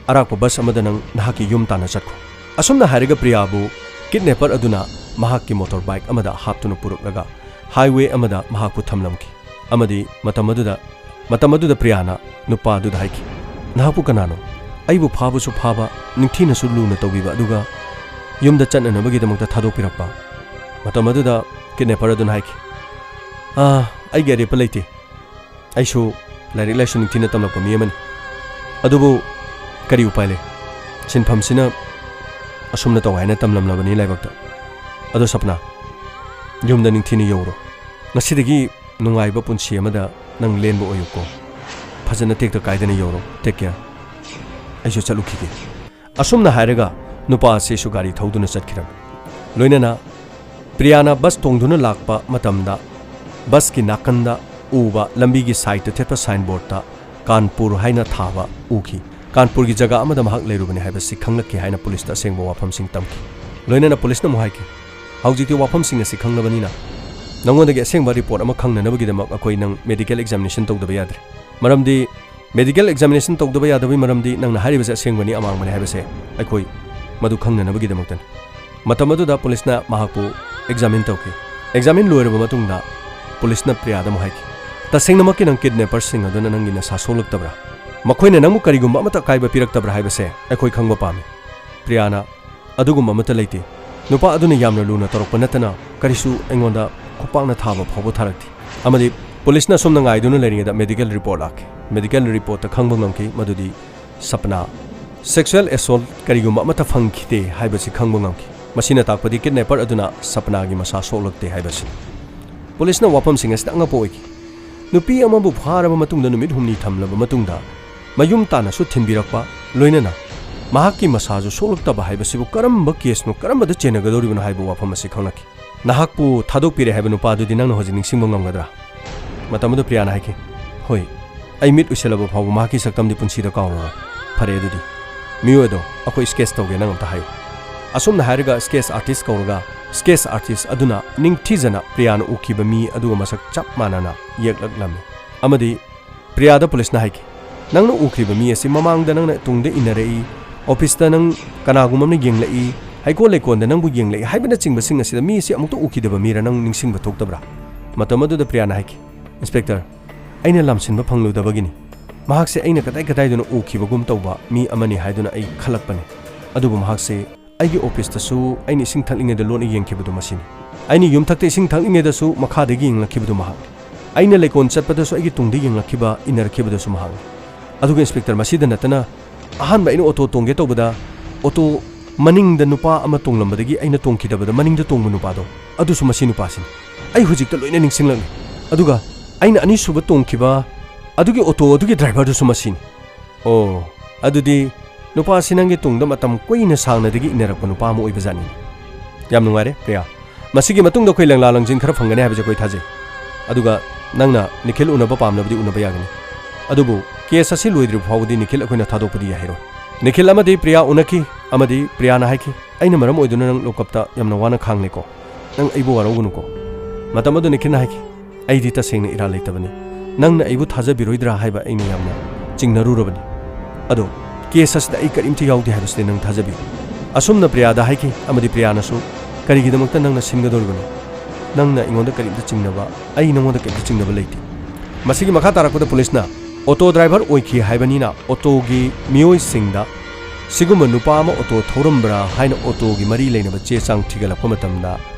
ꯑꯔꯥꯛꯄ ꯕꯁ ꯑꯃꯗ ꯅꯪ ꯅꯍꯥꯛꯀꯤ ꯌꯨꯝ ꯇꯥꯅ ꯆꯠꯈꯣ꯫" ꯑꯁꯨꯝꯅ ꯍꯥꯏꯔꯒ ꯄ꯭ꯔꯤꯌꯥꯕꯨ ꯀꯤꯗꯅꯦꯄꯔ ꯑꯗꯨꯅ ꯃꯍꯥꯛꯀꯤ ꯃꯣꯇꯣꯔ ꯕꯥꯏꯛ ꯑꯃꯗ ꯍꯥꯞꯇꯨꯅ ꯄꯨꯔꯛꯂꯒ ꯍꯥꯏꯋꯦ ꯑꯃꯗ ꯃꯍꯥꯛꯄꯨ ꯊꯝꯂꯝꯈꯤ꯫ ꯑꯃꯗꯤ ꯃꯇꯝ ꯑꯗꯨꯗ, ꯃꯇꯝ ꯑꯗꯨꯗ ꯄ꯭ꯔꯤꯌꯥꯅ ꯅꯨꯄꯥ ꯑꯗꯨꯗ ꯍꯥꯏꯈꯤ, "ꯅꯍꯥꯛꯄꯨ ꯀꯅꯥꯅꯣ? ꯑꯩꯕꯨ ꯐꯥꯕꯁꯨ ꯐꯥꯕ, ꯅꯤꯡꯊꯤꯅꯁꯨ ꯂꯨꯅ ꯇꯧꯕꯤꯕ, ꯑꯗꯨꯒ ꯌꯨꯝꯗ ꯆꯠꯅꯅꯕꯒꯤꯗꯃꯛꯇ ꯊꯥꯗꯣꯛꯄꯤꯔꯛꯄ?" ꯃꯇꯝ ꯑꯗꯨꯗ ꯀꯤꯗꯅꯦꯄꯔ ꯑꯗꯨꯅ ꯍꯥꯏꯈꯤ, "ꯑꯥ, ꯑꯩꯒꯤ ꯑꯔꯦꯞꯄ ꯂꯩꯇꯦ꯫ ꯑꯩꯁꯨ ꯂꯥꯏꯔꯤꯛ ꯂꯥꯏꯁꯨ ꯅꯤꯡꯊꯤꯅ ꯇꯝꯂꯛꯄ ꯃꯤ ꯑꯃꯅꯤ꯫ ꯑꯗꯨꯕꯨ ꯀꯔꯤ ꯎꯄꯥꯏ ꯂꯩ? ꯁꯤꯟꯐꯝꯁꯤꯅ ꯑꯁꯨꯝꯅ ꯇꯧ ꯍꯥꯏꯅ ꯇꯝꯂꯝꯂꯕꯅꯤ ꯂꯥꯏꯕꯛꯇ꯫ ꯑꯗꯣ ꯁꯄꯅꯥ, ꯌꯨꯝꯗ ꯅꯤꯡꯊꯤꯅ ꯌꯧꯔꯣ꯫ ꯉꯁꯤꯗꯒꯤ ꯅꯨꯡꯉꯥꯏꯕ ꯄꯨꯟꯁꯤ ꯑꯃꯗ ꯅꯪ ꯂꯦꯟꯕ ꯑꯣꯏꯌꯨꯀꯣ꯫ ꯐꯖꯅ ꯇꯦꯛꯇ ꯀꯥꯏꯗꯅ ꯌꯧꯔꯣ꯫ Take care꯫ ꯑꯩꯁꯨ ꯆꯠꯂꯨꯈꯤꯒꯦ꯫" ꯑꯁꯨꯝꯅ ꯍꯥꯏꯔꯒ ꯅꯨꯄꯥ ꯑꯁꯤꯁꯨ ꯒꯥꯔꯤ ꯊꯧꯗꯨꯅ ꯆꯠꯈꯤꯔꯝꯃꯤ꯫ ꯂꯣꯏꯅꯅ ꯄ꯭ꯔꯤꯌꯥꯅ ꯕꯁ ꯇꯣꯡꯗꯨꯅ ꯂꯥꯛꯄ ꯃꯇꯝꯗ ꯕꯁꯀꯤ ꯅꯥꯀꯟꯗ ꯎꯕ ꯂꯝꯕꯤꯒꯤ ꯁꯥꯏꯠꯇ ꯊꯦꯠꯄ ꯁꯥꯏꯟꯕꯣꯔꯗꯇ ꯀꯥꯟꯄꯨꯔ ꯍꯥꯏꯅ ꯊꯥꯕ ꯎꯈꯤ꯫ ꯀꯥꯟꯄꯨꯔꯒꯤ ꯖꯒꯥ ꯑꯃꯗ ꯃꯍꯥꯛ ꯂꯩꯔꯨꯕꯅꯤ ꯍꯥꯏꯕꯁꯤ ꯈꯪꯂꯛꯈꯤ ꯍꯥꯏꯅ ꯄꯨꯂꯤꯁꯇ ꯑꯁꯦꯡꯕ ꯋꯥꯐꯝꯁꯤꯡ ꯇꯝꯈꯤ꯫ ꯂꯣꯏꯅꯅ ꯄꯨꯂꯤꯁꯅ ꯑꯃꯨꯛ ꯍꯥꯏꯈꯤ, "ꯍꯧꯖꯤꯛꯇꯤ ꯋꯥꯐꯝꯁꯤꯡ ꯑꯁꯤ ꯈꯪꯂꯕꯅꯤꯅ, ꯅꯉꯣꯟꯗꯒꯤ ꯑꯁꯦꯡꯕ ꯔꯤꯄꯣꯔꯠ ꯑꯃ ꯈꯪꯅꯅꯕꯒꯤꯗꯃꯛ ꯑꯩꯈꯣꯏ ꯅꯪ ꯃꯦꯗꯤꯀꯦꯜ ꯑꯦꯛꯖꯥꯃꯤꯅꯦꯁꯟ ꯇꯧꯗꯕ ꯌꯥꯗ꯭ꯔꯦ꯫ ꯃꯔꯝꯗꯤ ꯃꯦꯗꯤꯀꯦꯜ ꯑꯦꯛꯖꯥꯃꯤꯅꯦꯁꯟ ꯇꯧꯗꯕ ꯌꯥꯗꯕꯒꯤ ꯃꯔꯝꯗꯤ ꯅꯪꯅ ꯍꯥꯏꯔꯤꯕꯁꯦ ꯑꯁꯦꯡꯕꯅꯤ, ꯑꯃꯥꯡꯕꯅꯤ ꯍꯥꯏꯕꯁꯦ ꯑꯩꯈꯣꯏ ꯃꯗꯨ ꯈꯪꯅꯅꯕꯒꯤꯗꯃꯛꯇꯅꯤ꯫" ꯃꯇꯝ ꯑꯗꯨꯗ ꯄꯨꯂꯤꯁꯅ ꯃꯍꯥꯛꯄꯨ ꯑꯦꯛꯖꯥꯃꯤꯟ ꯇꯧꯈꯤ꯫ ꯑꯦꯛꯖꯥꯃꯤꯟ ꯂꯣꯏꯔꯕ ꯃꯇꯨꯡꯗ ꯄꯨꯂꯤꯁꯅ ꯄ꯭ꯔꯤꯌꯥꯗ ꯑꯃꯨꯛ ꯍꯥꯏꯈꯤ, "ꯇꯁꯦꯡꯅꯃꯛꯀꯤ ꯅꯪ ꯀꯤꯗꯅꯦꯄꯔꯁꯤꯡ ꯑꯗꯨꯅ ꯅꯪꯒꯤ ꯅꯁꯥ ꯁꯣꯛꯂꯛꯇꯕ꯭ꯔꯥ? ꯃꯈꯣꯏꯅ ꯅꯪꯕꯨ ꯀꯔꯤꯒꯨꯝꯕ ꯑꯃꯠꯇ ꯑꯀꯥꯏꯕ ꯄꯤꯔꯛꯇꯕ꯭ꯔꯥ ꯍꯥꯏꯕꯁꯦ ꯑꯩꯈꯣꯏ ꯈꯪꯕ ꯄꯥꯝꯃꯤ꯫" ꯄ꯭ꯔꯤꯌꯥꯅ, "ꯑꯗꯨꯒꯨꯝꯕ ꯑꯃꯠꯇ ꯂꯩꯇꯦ꯫ ꯅꯨꯄꯥ ꯑꯗꯨꯅ ꯌꯥꯝꯅ ꯂꯨꯅ ꯇꯧꯔꯛꯄ ꯅꯠꯇꯅ ꯀꯔꯤꯁꯨ ꯑꯩꯉꯣꯟꯗ ꯈꯨꯄꯥꯛꯅ ꯊꯥꯕ ꯐꯥꯎꯕ ꯊꯥꯔꯛꯇꯦ꯫ ꯑꯃꯗꯤ ꯄꯨꯂꯤꯁꯅ ꯑꯁꯨꯝꯅ ꯉꯥꯏꯗꯨꯅ ꯂꯩꯔꯤꯉꯩꯗ ꯃꯦꯗꯤꯀꯦꯜ ꯔꯤꯄꯣꯔꯠ ꯂꯥꯛꯈꯤ꯫ ꯃꯦꯗꯤꯀꯦꯜ ꯔꯤꯄꯣꯔꯠꯇ ꯈꯪꯕ ꯉꯝꯈꯤ ꯃꯗꯨꯗꯤ ꯁꯄꯅꯥ ꯁꯦꯛꯁꯨꯑꯦꯜ ꯑꯦꯁꯣꯜꯠ ꯀꯔꯤꯒꯨꯝꯕ ꯑꯃꯠꯇ ꯐꯪꯈꯤꯗꯦ ꯍꯥꯏꯕꯁꯤ ꯈꯪꯕ ꯉꯝꯈꯤ꯫ ꯃꯁꯤꯅ ꯇꯥꯛꯄꯗꯤ ꯀꯤꯗꯅꯦꯄꯔ ꯑꯗꯨꯅ ꯁꯄꯅꯥꯒꯤ ꯃꯁꯥ ꯁꯣꯛꯂꯛꯇꯦ ꯍꯥꯏꯕꯁꯤꯅꯤ꯫ ꯄꯨꯂꯤꯁꯅ ꯋꯥꯐꯝꯁꯤꯡ ꯑꯁꯤꯗ ꯑꯉꯛꯄ ꯑꯣꯏꯈꯤ꯫ ꯅꯨꯄꯤ ꯑꯃꯕꯨ ꯐꯥꯔꯕ ꯃꯇꯨꯡꯗ ꯅꯨꯃꯤꯠ ꯍꯨꯝꯅꯤ ꯊꯝꯂꯕ ꯃꯇꯨꯡꯗ ꯃꯌꯨꯝ ꯇꯥꯟꯅꯁꯨ ꯊꯤꯟꯕꯤꯔꯛꯄ, ꯂꯣꯏꯅꯅ ꯃꯍꯥꯛꯀꯤ ꯃꯁꯥꯁꯨ ꯁꯣꯛꯂꯛꯇꯕ ꯍꯥꯏꯕꯁꯤꯕꯨ ꯀꯔꯝꯕ ꯀꯦꯁꯅꯣ, ꯀꯔꯝꯕꯗ ꯆꯦꯟꯅꯒꯗꯧꯔꯤꯕꯅꯣ ꯍꯥꯏꯕ ꯋꯥꯐꯝ ꯑꯁꯤ ꯈꯪꯂꯛꯈꯤ꯫ "ꯅꯍꯥꯛꯄꯨ ꯊꯥꯗꯣꯛꯄꯤꯔꯦ ꯍꯥꯏꯕ ꯅꯨꯄꯥ ꯑꯗꯨꯗꯤ ꯅꯪꯅ ꯍꯧꯖꯤꯛ ꯅꯤꯡꯁꯤꯡꯕ ꯉꯝꯒꯗ꯭ꯔꯥ?" ꯃꯇꯝ ꯑꯗꯨ ꯄ꯭ꯔꯤꯌꯥꯅ ꯍꯥꯏꯈꯤ, "ꯍꯣꯏ, ꯑꯩ ꯃꯤꯠ ꯎꯏꯁꯤꯜꯂꯕ ꯐꯥꯎꯕ ꯃꯍꯥꯛꯀꯤ ꯁꯛꯇꯝꯗꯤ ꯄꯨꯟꯁꯤꯗ ꯀꯥꯎꯔꯔꯣꯏ꯫ ꯐꯔꯦ ꯑꯗꯨꯗꯤ, ꯃꯤꯑꯣꯏ ꯑꯗꯣ ꯑꯩꯈꯣꯏ ꯁ꯭ꯀꯦꯠꯆ ꯇꯧꯒꯦ, ꯅꯪ ꯑꯝꯇ ꯍꯥꯏꯌꯨ꯫" ꯑꯁꯨꯝꯅ ꯍꯥꯏꯔꯒ ꯁ꯭ꯀꯦꯠꯆ ꯑꯥꯔꯇꯤꯁ ꯀꯧꯔꯒ ꯁ꯭ꯀꯦꯠꯆ ꯑꯥꯔꯇꯤꯁ ꯑꯗꯨꯅ ꯅꯤꯡꯊꯤꯖꯅ ꯄ꯭ꯔꯤꯌꯥꯅ ꯎꯈꯤꯕ ꯃꯤ ꯑꯗꯨꯒ ꯃꯁꯛ ꯆꯞ ꯃꯥꯟꯅꯅ ꯌꯦꯛꯂꯛꯂꯝꯃꯤ꯫ ꯑꯃꯗꯤ ꯄ꯭ꯔꯤꯌꯥꯗ ꯄꯨꯂꯤꯁꯅ ꯍꯥꯏꯈꯤ, "ꯅꯪꯅ ꯎꯈ꯭ꯔꯤꯕ ꯃꯤ ꯑꯁꯤ ꯃꯃꯥꯡꯗ ꯅꯪꯅ ꯇꯨꯡꯗ ꯏꯟꯅꯔꯛꯏ, ꯑꯣꯐꯤꯁꯇ ꯅꯪ ꯀꯅꯥꯒꯨꯝꯕ ꯑꯃꯅ ꯌꯦꯡꯂꯛꯏ, ꯍꯩꯀꯣꯜ ꯂꯩꯀꯣꯜꯗ ꯅꯪꯕꯨ ꯌꯦꯡꯂꯛꯏ ꯍꯥꯏꯕꯅꯆꯤꯡꯕꯁꯤꯡ ꯑꯁꯤꯗ ꯃꯤ ꯑꯁꯤ ꯑꯃꯨꯛꯇ ꯎꯈꯤꯗꯕ ꯃꯤꯔ ꯅꯪ ꯅꯤꯡꯁꯤꯡꯕ ꯊꯣꯛꯇꯕ꯭ꯔꯥ?" ꯃꯇꯝ ꯑꯗꯨꯗ ꯄ꯭ꯔꯤꯌꯥꯅ ꯍꯥꯏꯈꯤ, "ꯏꯟꯁꯄꯦꯛꯇꯔ, ꯑꯩꯅ ꯂꯥꯝꯁꯤꯟꯕ ꯐꯪꯂꯨꯗꯕꯒꯤꯅꯤ꯫ ꯃꯍꯥꯛꯁꯦ ꯑꯩꯅ ꯀꯗꯥꯏ ꯀꯗꯥꯏꯗꯅꯣ ꯎꯈꯤꯕꯒꯨꯝ ꯇꯧꯕ ꯃꯤ ꯑꯃꯅꯤ ꯍꯥꯏꯗꯨꯅ ꯑꯩ ꯈꯜꯂꯛꯄꯅꯤ꯫ ꯑꯗꯨꯕꯨ ꯃꯍꯥꯛꯁꯦ ꯑꯩꯒꯤ ꯑꯣꯐꯤꯁꯇꯁꯨ ꯑꯩꯅ ꯏꯁꯤꯡ ꯊꯛꯂꯤꯉꯩꯗ ꯂꯣꯠꯅ ꯌꯦꯡꯈꯤꯕꯗꯨ ꯃꯁꯤꯅꯤ꯫ ꯑꯩꯅ ꯌꯨꯝꯊꯛꯇ ꯏꯁꯤꯡ ꯊꯛꯂꯤꯉꯩꯗꯁꯨ ꯃꯈꯥꯗꯒꯤ ꯌꯦꯡꯂꯛꯈꯤꯕꯗꯨ ꯃꯍꯥꯛꯅꯤ꯫ ꯑꯩꯅ ꯂꯩꯀꯣꯜ ꯆꯠꯄꯗꯁꯨ ꯑꯩꯒꯤ ꯇꯨꯡꯗ ꯌꯦꯡꯂꯛꯈꯤꯕ, ꯏꯟꯅꯔꯛꯈꯤꯕꯗꯨꯁꯨ ꯃꯍꯥꯛꯅꯤ꯫ ꯑꯗꯨꯒ ꯏꯟꯁꯄꯦꯛꯇꯔ, ꯃꯁꯤꯗ ꯅꯠꯇꯅ ꯑꯍꯥꯟꯕ ꯑꯩꯅ ꯑꯣꯇꯣ ꯇꯣꯡꯒꯦ ꯇꯧꯕꯗ ꯑꯣꯇꯣ ꯃꯅꯤꯡꯗ ꯅꯨꯄꯥ ꯑꯃ ꯇꯣꯡꯂꯝꯕꯗꯒꯤ ꯑꯩꯅ ꯇꯣꯡꯈꯤꯗꯕꯗ ꯃꯅꯤꯡꯗ ꯇꯣꯡꯕ ꯅꯨꯄꯥꯗꯣ, ꯑꯗꯨꯁꯨ ꯃꯁꯤ ꯅꯨꯄꯥꯁꯤꯅꯤ꯫ ꯑꯩ ꯍꯧꯖꯤꯛꯇ ꯂꯣꯏꯅ ꯅꯤꯡꯁꯤꯡꯂꯛꯂꯤ꯫ ꯑꯗꯨꯒ ꯑꯩꯅ ꯑꯅꯤꯁꯨꯕ ꯇꯣꯡꯈꯤꯕ ꯑꯗꯨꯒꯤ ꯑꯣꯇꯣ ꯑꯗꯨꯒꯤ ꯗ꯭ꯔꯥꯏꯚꯔꯗꯨꯁꯨ ꯃꯁꯤꯅꯤ꯫ ꯑꯣ, ꯑꯗꯨꯗꯤ ꯅꯨꯄꯥ ꯑꯁꯤ ꯅꯪꯒꯤ ꯇꯨꯡꯗ ꯃꯇꯝ ꯀꯨꯏꯅ ꯁꯥꯡꯅꯗꯒꯤ ꯏꯟꯅꯔꯛꯄ ꯅꯨꯄꯥ ꯑꯃ ꯑꯣꯏꯕꯖꯥꯠꯅꯤꯅꯦ꯫ ꯌꯥꯝ ꯅꯨꯡꯉꯥꯏꯔꯦ, ꯄ꯭ꯔꯤꯌꯥ꯫ ꯃꯁꯤꯒꯤ ꯃꯇꯨꯡꯗ ꯑꯩꯈꯣꯏ ꯂꯪꯂꯥ ꯂꯪꯖꯤꯟ ꯈꯔ ꯐꯪꯒꯅꯤ ꯍꯥꯏꯕꯁꯦ ꯑꯩꯈꯣꯏ ꯊꯥꯖꯩ꯫ ꯑꯗꯨꯒ ꯅꯪꯅ ꯅꯤꯈꯤꯜ ꯎꯅꯕ ꯄꯥꯝꯂꯕꯗꯤ ꯎꯅꯕ ꯌꯥꯒꯅꯤ꯫ ꯑꯗꯨꯕꯨ ꯀꯦꯁ ꯑꯁꯤ ꯂꯣꯏꯗ꯭ꯔꯤꯕ ꯐꯥꯎꯕꯗꯤ ꯅꯤꯈꯤꯜ ꯑꯩꯈꯣꯏꯅ ꯊꯥꯗꯣꯛꯄꯗꯤ ꯌꯥꯍꯩꯔꯣꯏ꯫ ꯅꯤꯈꯤꯜ ꯑꯃꯗꯤ ꯄ꯭ꯔꯤꯌꯥ ꯎꯅꯈꯤ, ꯑꯃꯗꯤ ꯄ꯭ꯔꯤꯌꯥꯅ ꯍꯥꯏꯈꯤ, "ꯑꯩꯅ ꯃꯔꯝ ꯑꯣꯏꯗꯨꯅ ꯅꯪ ꯂꯣꯀꯞꯇ ꯌꯥꯝꯅ ꯋꯥꯅ ꯈꯥꯡꯂꯦꯀꯣ꯫ ꯅꯪ ꯑꯩꯕꯨ ꯋꯥꯔꯧꯒꯅꯨꯀꯣ꯫" ꯃꯇꯝ ꯑꯗꯨ ꯅꯤꯈꯤꯜꯅ ꯍꯥꯏꯈꯤ, "ꯑꯩꯗꯤ ꯇꯁꯦꯡꯅ ꯏꯔꯥꯜ ꯂꯩꯇꯕꯅꯤ꯫ ꯅꯪꯅ ꯑꯩꯕꯨ ꯊꯥꯖꯕꯤꯔꯣꯏꯗ꯭ꯔꯥ ꯍꯥꯏꯕ ꯑꯩꯅ ꯌꯥꯝꯅ ꯆꯤꯡꯅꯔꯨꯔꯕꯅꯤ꯫ ꯑꯗꯣ ꯀꯦꯁ ꯑꯁꯤꯗ ꯑꯩ ꯀꯔꯤꯝꯇ ꯌꯥꯎꯗꯦ ꯍꯥꯏꯕꯁꯤꯗꯤ ꯅꯪ ꯊꯥꯖꯕꯤꯌꯨ꯫" ꯑꯁꯨꯝꯅ ꯄ꯭ꯔꯤꯌꯥꯗ ꯍꯥꯏꯈꯤ, ꯑꯃꯗꯤ ꯄ꯭ꯔꯤꯌꯥꯅꯁꯨ, "ꯀꯔꯤꯒꯤꯗꯃꯛꯇ ꯅꯪꯅ ꯁꯤꯟꯒꯗꯧꯔꯤꯕꯅꯣ? ꯅꯪꯅ ꯑꯩꯉꯣꯟꯗ ꯀꯔꯤꯝꯇ ꯆꯤꯡꯅꯕ, ꯑꯩ ꯅꯉꯣꯟꯗ ꯀꯔꯤꯝꯇ ꯆꯤꯡꯅꯕ ꯂꯩꯇꯦ꯫" ꯃꯁꯤꯒꯤ ꯃꯈꯥ ꯇꯥꯔꯛꯄꯗ ꯄꯨꯂꯤꯁꯅ ꯑꯣꯇꯣ ꯗ꯭ꯔꯥꯏꯚꯔ ꯑꯣꯏꯈꯤ ꯍꯥꯏꯕꯅꯤꯅ ꯑꯣꯇꯣꯒꯤ ꯃꯤꯑꯣꯏꯁꯤꯡꯗ ꯁꯤꯒꯨꯝꯕ ꯅꯨꯄꯥ ꯑꯃ ꯑꯣꯇꯣ ꯊꯧꯔꯝꯕ꯭ꯔꯥ ꯍꯥꯏꯅ ꯑꯣꯇꯣꯒꯤ ꯃꯔꯤ ꯂꯩꯅꯕ ꯆꯦ ꯆꯥꯡ ꯊꯤꯒꯠꯂꯛꯄ ꯃꯇꯝꯗ,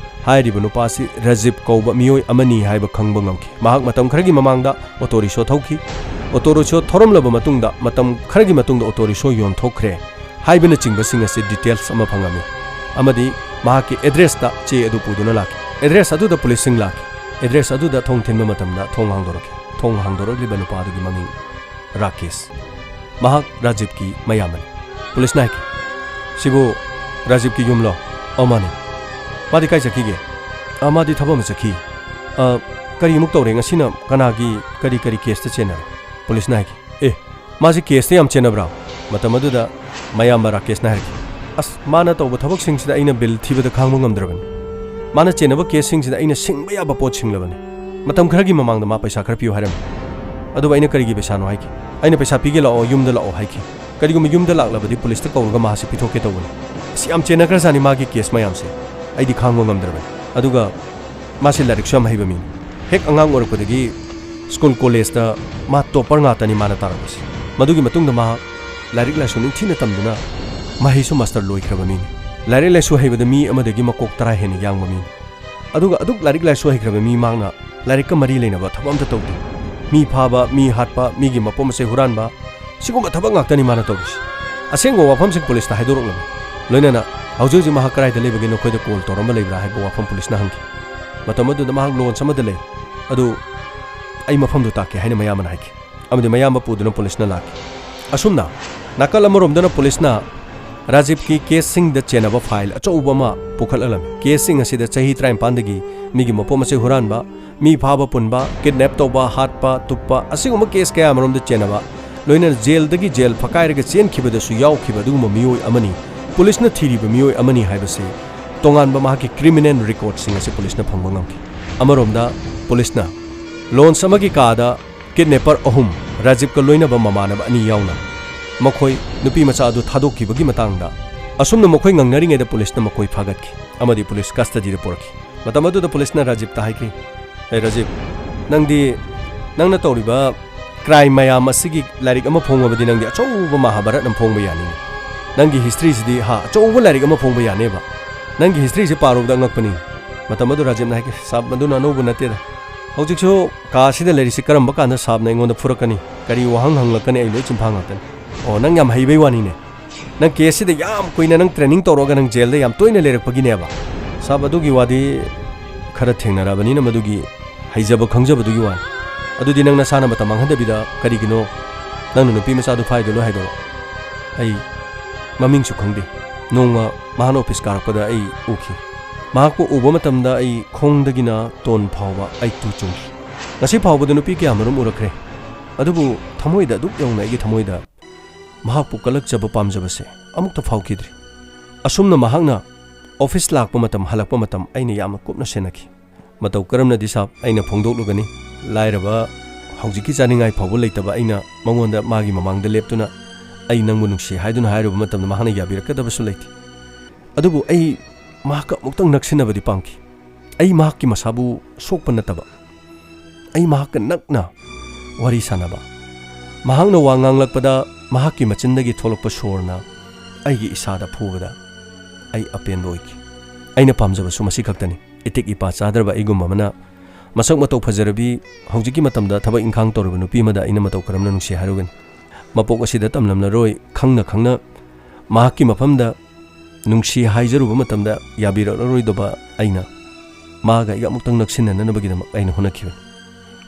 ꯍꯥꯏꯔꯤꯕ ꯅꯨꯄꯥꯁꯤ ꯔꯥꯖꯤꯕ ꯀꯧꯕ ꯃꯤꯑꯣꯏ ꯑꯃꯅꯤ ꯍꯥꯏꯕ ꯈꯪꯕ ꯉꯝꯈꯤ꯫ ꯃꯍꯥꯛ ꯃꯇꯝ ꯈꯔꯒꯤ ꯃꯃꯥꯡꯗ ꯑꯣꯇꯣ ꯔꯤꯛꯁꯣ ꯊꯧꯈꯤ꯫ ꯑꯣꯇꯣ ꯔꯤꯛꯁꯣ ꯊꯧꯔꯝꯂꯕ ꯃꯇꯨꯡꯗ, ꯃꯇꯝ ꯈꯔꯒꯤ ꯃꯇꯨꯡꯗ ꯑꯣꯇꯣ ꯔꯤꯛꯁꯣ ꯌꯣꯟꯊꯣꯛꯈ꯭ꯔꯦ ꯍꯥꯏꯕꯅꯆꯤꯡꯕꯁꯤꯡ ꯑꯁꯤ ꯗꯤꯇꯦꯜꯁ ꯑꯃ ꯐꯪꯉꯝꯃꯤ, ꯑꯃꯗꯤ ꯃꯍꯥꯛꯀꯤ ꯑꯦꯗ꯭ꯔꯦꯁꯇ ꯆꯦ ꯑꯗꯨ ꯄꯨꯗꯨꯅ ꯂꯥꯛꯈꯤ꯫ ꯑꯦꯗ꯭ꯔꯦꯁ ꯑꯗꯨꯗ ꯄꯨꯂꯤꯁꯁꯤꯡ ꯂꯥꯛꯈꯤ꯫ ꯑꯦꯗ꯭ꯔꯦꯁ ꯑꯗꯨꯗ ꯊꯣꯡ ꯊꯤꯟꯕ ꯃꯇꯝꯗ ꯊꯣꯡ ꯍꯥꯡꯗꯣꯔꯛꯈꯤ꯫ ꯊꯣꯡ ꯍꯥꯡꯗꯣꯔꯛꯂꯤꯕ ꯅꯨꯄꯥ ꯑꯗꯨꯒꯤ ꯃꯃꯤꯡ ꯔꯥꯀꯦꯁ꯫ ꯃꯍꯥꯛ ꯔꯥꯖꯤꯕꯀꯤ ꯃꯌꯥꯝꯕꯅꯤ꯫ ꯄꯨꯂꯤꯁꯅ ꯍꯥꯏꯈꯤ, "ꯁꯤꯕꯨ ꯔꯥꯖꯤꯕꯀꯤ ꯌꯨꯝꯂꯣ?" "ꯑꯧ, ꯃꯥꯅꯤ꯫" "ꯃꯥꯗꯤ ꯀꯥꯏ ꯆꯠꯈꯤꯒꯦ?" "ꯑ, ꯃꯥꯗꯤ ꯊꯕꯛ ꯑꯃ ꯆꯠꯈꯤ꯫" "ꯑ, ꯀꯔꯤ ꯑꯃꯨꯛ ꯇꯧꯔꯦ? ꯉꯁꯤꯅ ꯀꯅꯥꯒꯤ ꯀꯔꯤ ꯀꯔꯤ ꯀꯦꯁꯇ ꯆꯦꯟꯅꯔꯦ?" ꯄꯨꯂꯤꯁꯅ ꯍꯥꯏꯈꯤ꯫ "ꯑꯦ, ꯃꯥꯁꯤ ꯀꯦꯁꯇ ꯌꯥꯝ ꯆꯦꯟꯅꯕ꯭ꯔꯥ?" ꯃꯇꯝ ꯑꯗꯨꯗ ꯃꯌꯥꯝꯕ ꯔꯥꯀꯦꯁꯅ ꯍꯥꯏꯔꯛꯈꯤ, "ꯑꯁ, ꯃꯥꯅ ꯇꯧꯕ ꯊꯕꯛꯁꯤꯡꯁꯤꯗ ꯑꯩꯅ ꯕꯤꯜ ꯊꯤꯕꯗ ꯈꯥꯡꯕ ꯉꯝꯗ꯭ꯔꯕꯅꯤ꯫ ꯃꯥꯅ ꯆꯦꯟꯅꯕ ꯀꯦꯁꯁꯤꯡꯁꯤꯗ ꯑꯩꯅ ꯁꯤꯡꯕ ꯌꯥꯕ ꯄꯣꯠ ꯁꯤꯡꯂꯕꯅꯤ꯫ ꯃꯇꯝ ꯈꯔꯒꯤ ꯃꯃꯥꯡꯗ ꯃꯥ ꯄꯩꯁꯥ ꯈꯔ ꯄꯤꯌꯨ ꯍꯥꯏꯔꯝꯃꯤ꯫ ꯑꯗꯨꯕꯨ ꯑꯩꯅ ꯀꯔꯤꯒꯤ ꯄꯩꯁꯥꯅꯣ ꯍꯥꯏꯈꯤ꯫ ꯑꯩꯅ ꯄꯩꯁꯥ ꯄꯤꯒꯦ ꯂꯥꯛꯑꯣ, ꯌꯨꯝꯗ ꯂꯥꯛꯑꯣ ꯍꯥꯏꯈꯤ꯫ ꯀꯔꯤꯒꯨꯝꯕ ꯌꯨꯝꯗ ꯂꯥꯛꯂꯕꯗꯤ ꯄꯨꯂꯤꯁꯇ ꯀꯧꯔꯒ ꯃꯍꯥꯛꯁꯤ ꯄꯤꯊꯣꯛꯀꯦ ꯇꯧꯕꯅꯤ꯫ ꯑꯁ, ꯌꯥꯝ ꯆꯦꯟꯅꯈ꯭ꯔꯖꯥꯠꯅꯤ ꯃꯥꯒꯤ ꯀꯦꯁ ꯃꯌꯥꯝꯁꯦ꯫ ꯑꯩꯗꯤ ꯈꯥꯡꯕ ꯉꯝꯗ꯭ꯔꯕꯅꯤ꯫" ꯑꯗꯨꯒ ꯃꯥꯁꯦ ꯂꯥꯏꯔꯤꯛꯁꯨ ꯌꯥꯝ ꯍꯩꯕ ꯃꯤꯅꯤ꯫ ꯍꯦꯛ ꯑꯉꯥꯡ ꯑꯣꯏꯔꯛꯄꯗꯒꯤ ꯁ꯭ꯀꯨꯜ ꯀꯣꯂꯦꯖꯇ ꯃꯥ ꯇꯣꯞꯄꯔ ꯉꯥꯛꯇꯅꯤ ꯃꯥꯅ ꯇꯥꯔꯛꯄꯁꯦ꯫ ꯃꯗꯨꯒꯤ ꯃꯇꯨꯡꯗ ꯃꯍꯥꯛ ꯂꯥꯏꯔꯤꯛ ꯂꯥꯏꯁꯨ ꯅꯤꯡꯊꯤꯅ ꯇꯝꯗꯨꯅ ꯃꯍꯩꯁꯨ ꯃꯥꯁꯇꯔ ꯂꯣꯏꯈ꯭ꯔꯕ ꯃꯤꯅꯤ꯫ ꯂꯥꯏꯔꯤꯛ ꯂꯥꯏꯁꯨ ꯍꯩꯕꯗ ꯃꯤ ꯑꯃꯗꯒꯤ ꯃꯀꯣꯛ ꯇꯔꯥ ꯍꯦꯟꯅ ꯌꯥꯡꯕ ꯃꯤꯅꯤ꯫ ꯑꯗꯨꯒ ꯑꯗꯨꯛ ꯂꯥꯏꯔꯤꯛ ꯂꯥꯏꯁꯨ ꯍꯩꯈ꯭ꯔꯕ ꯃꯤ ꯃꯍꯥꯛꯅ ꯂꯥꯏꯔꯤꯛꯀ ꯃꯔꯤ ꯂꯩꯅꯕ ꯊꯕꯛ ꯑꯝꯇ ꯇꯧꯗꯦ꯫ ꯃꯤ ꯐꯥꯕ, ꯃꯤ ꯍꯥꯠꯄ, ꯃꯤꯒꯤ ꯃꯄꯣꯠ ꯃꯆꯩ ꯍꯨꯔꯥꯟꯕ, ꯁꯤꯒꯨꯝꯕ ꯊꯕꯛ ꯉꯥꯛꯇꯅꯤ ꯃꯥꯅ ꯇꯧꯔꯤꯁꯤ꯫ ꯑꯁꯦꯡꯕ ꯋꯥꯐꯝꯁꯤꯡ ꯄꯨꯂꯤꯁꯇ ꯍꯥꯏꯗꯣꯔꯛꯂꯝꯃꯤ꯫ ꯂꯣꯏꯅꯅ ꯍꯧꯖꯤꯛ ꯍꯧꯖꯤꯛ ꯃꯍꯥꯛ ꯀꯗꯥꯏꯗ ꯂꯩꯕꯒꯦ, ꯅꯈꯣꯏꯗ ꯀꯣꯜ ꯇꯧꯔꯝꯕ ꯂꯩꯕ꯭ꯔꯥ ꯍꯥꯏꯕ ꯋꯥꯐꯝ ꯄꯨꯂꯤꯁꯅ ꯍꯪꯈꯤ꯫ ꯃꯇꯝ ꯑꯗꯨꯗ ꯃꯍꯥꯛ ꯂꯣꯟꯁ ꯑꯃꯗ ꯂꯩ, ꯑꯗꯨ ꯑꯩ ꯃꯐꯝꯗꯨ ꯇꯥꯛꯀꯦ ꯍꯥꯏꯅ ꯃꯌꯥꯝꯕꯅ ꯍꯥꯏꯈꯤ꯫ ꯑꯃꯗꯤ ꯃꯌꯥꯝꯕ ꯄꯨꯗꯨꯅ ꯄꯨꯂꯤꯁꯅ ꯂꯥꯛꯈꯤ꯫ ꯑꯁꯨꯝꯅ ꯅꯥꯀꯜ ꯑꯃꯔꯣꯝꯗꯅ ꯄꯨꯂꯤꯁꯅ ꯔꯥꯖꯤꯕꯀꯤ ꯀꯦꯁꯁꯤꯡꯗ ꯆꯦꯟꯅꯕ ꯐꯥꯏꯜ ꯑꯆꯧꯕ ꯑꯃ ꯄꯨꯈꯠꯂꯛꯂꯝꯃꯤ꯫ ꯀꯦꯁꯁꯤꯡ ꯑꯁꯤꯗ ꯆꯍꯤ ꯇꯔꯥꯅꯤꯄꯥꯟꯗꯒꯤ ꯃꯤꯒꯤ ꯃꯄꯣꯠ ꯃꯆꯩ ꯍꯨꯔꯥꯟꯕ, ꯃꯤ ꯐꯥꯕ ꯄꯨꯟꯕ, ꯀꯤꯗꯅꯦꯞ ꯇꯧꯕ, ꯍꯥꯠꯄ, ꯇꯨꯞꯄ, ꯑꯁꯤꯒꯨꯝꯕ ꯀꯦꯁ ꯀꯌꯥ ꯑꯃꯔꯣꯝꯗ ꯆꯦꯟꯅꯕ, ꯂꯣꯏꯅꯅ ꯖꯦꯜꯗꯒꯤ ꯖꯦꯜ ꯐꯀꯥꯏꯔꯒ ꯆꯦꯟꯈꯤꯕꯗꯁꯨ ꯌꯥꯎꯈꯤꯕ ꯑꯗꯨꯒꯨꯝꯕ ꯃꯤꯑꯣꯏ ꯑꯃꯅꯤ, ꯄꯨꯂꯤꯁꯅ ꯊꯤꯔꯤꯕ ꯃꯤꯑꯣꯏ ꯑꯃꯅꯤ ꯍꯥꯏꯕꯁꯤ ꯇꯣꯉꯥꯟꯕ ꯃꯍꯥꯛꯀꯤ ꯀ꯭ꯔꯤꯃꯤꯅꯦꯜ ꯔꯦꯀꯣꯔꯗꯁꯤꯡ ꯑꯁꯤ ꯄꯨꯂꯤꯁꯅ ꯐꯪꯕ ꯉꯝꯈꯤ꯫ ꯑꯃꯔꯣꯝꯗ ꯄꯨꯂꯤꯁꯅ ꯂꯣꯟꯁ ꯑꯃꯒꯤ ꯀꯥꯗ ꯀꯤꯗꯅꯦꯄꯔ ꯑꯍꯨꯝ, ꯔꯥꯖꯤꯕꯀ ꯂꯣꯏꯅꯕ ꯃꯃꯥꯟꯅꯕ ꯑꯅꯤ ꯌꯥꯎꯅ, ꯃꯈꯣꯏ ꯅꯨꯄꯤ ꯃꯆꯥ ꯑꯗꯨ ꯊꯥꯗꯣꯛꯈꯤꯕꯒꯤ ꯃꯇꯥꯡꯗ ꯑꯁꯨꯝꯅ ꯃꯈꯣꯏ ꯉꯪꯅꯔꯤꯉꯩꯗ ꯄꯨꯂꯤꯁꯅ ꯃꯈꯣꯏ ꯐꯥꯒꯠꯈꯤ ꯑꯃꯗꯤ ꯄꯨꯂꯤꯁ ꯀꯁꯇꯗꯤꯗ ꯄꯨꯔꯛꯈꯤ꯫ ꯃꯇꯝ ꯑꯗꯨꯗ ꯄꯨꯂꯤꯁꯅ ꯔꯥꯖꯤꯕꯇ ꯍꯥꯏꯈꯤ, "ꯑꯦ ꯔꯥꯖꯤꯕ, ꯅꯪꯗꯤ, ꯅꯪꯅ ꯇꯧꯔꯤꯕ ꯀ꯭ꯔꯥꯏꯝ ꯃꯌꯥꯝ ꯑꯁꯤꯒꯤ ꯂꯥꯏꯔꯤꯛ ꯑꯃ ꯐꯣꯡꯉꯕꯗꯤ ꯅꯪꯗꯤ ꯑꯆꯧꯕ ꯃꯍꯥꯚꯥꯔꯠ ꯑꯃ ꯐꯣꯡꯕ ꯌꯥꯅꯤꯅꯦ꯫ ꯅꯪꯒꯤ ꯍꯤꯁꯇ꯭ꯔꯤꯁꯤꯗꯤ, ꯍꯥ, ꯑꯆꯧꯕ ꯂꯥꯏꯔꯤꯛ ꯑꯃ ꯐꯣꯡꯕ ꯌꯥꯅꯦꯕ꯫ ꯅꯪꯒꯤ ꯍꯤꯁꯇ꯭ꯔꯤꯁꯤ ꯄꯥꯔꯨꯕꯗ ꯑꯉꯛꯄꯅꯤ꯫ ꯃꯇꯝ ꯑꯗꯨ ꯔꯥꯖꯤꯕꯅ ꯍꯥꯏꯈꯤ, "ꯁꯥꯕ, ꯃꯗꯨꯅ ꯑꯅꯧꯕ ꯅꯠꯇꯦꯗ꯫ ꯍꯧꯖꯤꯛꯁꯨ ꯀꯥ ꯑꯁꯤꯗ ꯂꯩꯔꯤꯁꯤ ꯀꯔꯝꯕ ꯀꯥꯟꯗ ꯁꯥꯕꯅ ꯑꯩꯉꯣꯟꯗ ꯐꯨꯔꯛꯀꯅꯤ, ꯀꯔꯤ ꯋꯥꯍꯪ ꯍꯪꯂꯛꯀꯅꯤ, ꯑꯩ ꯂꯣꯏ ꯆꯤꯟꯐꯥ ꯉꯥꯛꯇꯅꯤ꯫ ꯑꯣ, ꯅꯪ ꯌꯥꯝ ꯍꯩꯕꯩ ꯋꯥꯅꯤꯅꯦ꯫ ꯅꯪ ꯀꯦꯁꯁꯤꯗ ꯌꯥꯝ ꯀꯨꯏꯅ ꯅꯪ ꯇ꯭ꯔꯦꯅꯤꯡ ꯇꯧꯔꯒ ꯅꯪ ꯖꯦꯜꯗ ꯌꯥꯝ ꯇꯣꯏꯅ ꯂꯩꯔꯛꯄꯒꯤꯅꯦꯕ꯫ ꯁꯥꯕ, ꯑꯗꯨꯒꯤ ꯋꯥꯗꯤ ꯈꯔ ꯊꯦꯡꯅꯔꯕꯅꯤꯅ ꯃꯗꯨꯒꯤ ꯍꯩꯖꯕ ꯈꯪꯖꯕꯗꯨꯒꯤ ꯋꯥꯅꯤ꯫ ꯑꯗꯨꯗꯤ ꯅꯪ ꯅꯁꯥꯅ ꯃꯇꯝ ꯃꯥꯡꯍꯟꯗꯕꯤꯗ ꯀꯔꯤꯒꯤꯅꯣ ꯅꯪꯅ ꯅꯨꯄꯤ ꯃꯆꯥꯗꯨ ꯐꯥꯏꯗꯣ ꯂꯣꯏ ꯍꯥꯏꯗꯣꯔꯛꯑꯣ꯫ ꯑꯩ ꯃꯃꯤꯡꯁꯨ ꯈꯪꯗꯦ꯫ ꯅꯣꯡꯃ ꯃꯍꯥꯛꯅ ꯑꯣꯐꯤꯁ ꯀꯥꯔꯛꯄꯗ ꯑꯩ ꯎꯈꯤ꯫ ꯃꯍꯥꯛꯄꯨ ꯎꯕ ꯃꯇꯝꯗ ꯑꯩ ꯈꯣꯡꯗꯒꯤꯅ ꯇꯣꯟ ꯐꯥꯎꯕ ꯑꯩ ꯇꯨ ꯆꯨꯡꯈꯤ꯫ ꯉꯁꯤ ꯐꯥꯎꯕꯗ ꯅꯨꯄꯤ ꯀꯌꯥꯃꯔꯨꯝ ꯎꯔꯛꯈ꯭ꯔꯦ, ꯑꯗꯨꯕꯨ ꯊꯃꯣꯏꯗ ꯑꯗꯨꯛ ꯌꯧꯅ ꯑꯩꯒꯤ ꯊꯃꯣꯏꯗ ꯃꯍꯥꯛꯄꯨ ꯀꯜꯂꯛꯆꯕ ꯄꯥꯝꯖꯕꯁꯦ ꯑꯃꯨꯛꯇ ꯐꯥꯎꯈꯤꯗ꯭ꯔꯤ꯫ ꯑꯁꯨꯝꯅ ꯃꯍꯥꯛꯅ ꯑꯣꯐꯤꯁ ꯂꯥꯛꯄ ꯃꯇꯝ, ꯍꯜꯂꯛꯄ ꯃꯇꯝ ꯑꯩꯅ ꯌꯥꯝꯅ ꯀꯨꯞꯅ ꯁꯦꯟꯅꯈꯤ꯫ ꯃꯇꯧ ꯀꯔꯝꯅꯗꯤ ꯁꯥꯕ ꯑꯩꯅ ꯐꯣꯡꯗꯣꯛꯂꯨꯒꯅꯤ? ꯂꯥꯏꯔꯕ, ꯍꯧꯖꯤꯛꯀꯤ ꯆꯥꯅꯤꯡꯉꯥꯏ ꯐꯥꯎꯕ ꯂꯩꯇꯕ ꯑꯩꯅ ꯃꯉꯣꯟꯗ ꯃꯥꯒꯤ ꯃꯃꯥꯡꯗ ꯂꯦꯞꯇꯨꯅ "ꯑꯩ ꯅꯪꯕꯨ ꯅꯨꯡꯁꯤ" ꯍꯥꯏꯗꯨꯅ ꯍꯥꯏꯔꯨꯕ ꯃꯇꯝꯗ ꯃꯍꯥꯛꯅ ꯌꯥꯕꯤꯔꯛꯀꯗꯕꯁꯨ ꯂꯩꯇꯦ꯫ ꯑꯗꯨꯕꯨ ꯑꯩ ꯃꯍꯥꯛꯀ ꯑꯃꯨꯛꯇꯪ ꯅꯛꯁꯤꯟꯅꯕꯗꯤ ꯄꯥꯝꯈꯤ꯫ ꯑꯩ ꯃꯍꯥꯛꯀꯤ ꯃꯁꯥꯕꯨ ꯁꯣꯛꯄ ꯅꯠꯇꯕ, ꯑꯩ ꯃꯍꯥꯛꯀ ꯅꯛꯅ ꯋꯥꯔꯤ ꯁꯥꯟꯅꯕ꯫ ꯃꯍꯥꯛꯅ ꯋꯥ ꯉꯥꯡꯂꯛꯄꯗ ꯃꯍꯥꯛꯀꯤ ꯃꯆꯤꯟꯗꯒꯤ ꯊꯣꯛꯂꯛꯄ ꯁꯣꯔꯅ ꯑꯩꯒꯤ ꯏꯁꯥꯗ ꯐꯨꯕꯗ ꯑꯩ ꯑꯄꯦꯟꯕ ꯑꯣꯏꯈꯤ꯫ ꯑꯩꯅ ꯄꯥꯝꯖꯕꯁꯨ ꯃꯁꯤ ꯈꯛꯇꯅꯤ꯫ ꯏꯇꯤꯛ ꯏꯄꯥ ꯆꯥꯗ꯭ꯔꯕ ꯑꯩꯒꯨꯝꯕ ꯑꯃꯅ ꯃꯁꯛ ꯃꯇꯧ ꯐꯖꯔꯕꯤ, ꯍꯧꯖꯤꯛꯀꯤ ꯃꯇꯝꯗ ꯊꯕꯛ ꯏꯪꯈꯥꯡ ꯇꯧꯔꯤꯕ ꯅꯨꯄꯤ ꯑꯃꯗ ꯑꯩꯅ ꯃꯇꯧ ꯀꯔꯝꯅ ꯅꯨꯡꯁꯤ ꯍꯥꯏꯔꯨꯒꯅꯤ? ꯃꯄꯣꯛ ꯑꯁꯤꯗ ꯇꯝꯂꯝꯂꯔꯣꯏ, ꯈꯪꯅ ꯈꯪꯅ ꯃꯍꯥꯛꯀꯤ ꯃꯐꯝꯗ ꯅꯨꯡꯁꯤ ꯍꯥꯏꯖꯔꯨꯕ ꯃꯇꯝꯗ ꯌꯥꯕꯤꯔꯛꯂꯔꯣꯏꯗꯕ ꯑꯩꯅ ꯃꯍꯥꯛꯀ ꯑꯩꯒ ꯑꯃꯨꯛꯇꯪ ꯅꯛꯁꯤꯟꯅꯅꯕꯒꯤꯗꯃꯛ ꯑꯩꯅ ꯍꯣꯠꯅꯈꯤꯕꯅꯤ꯫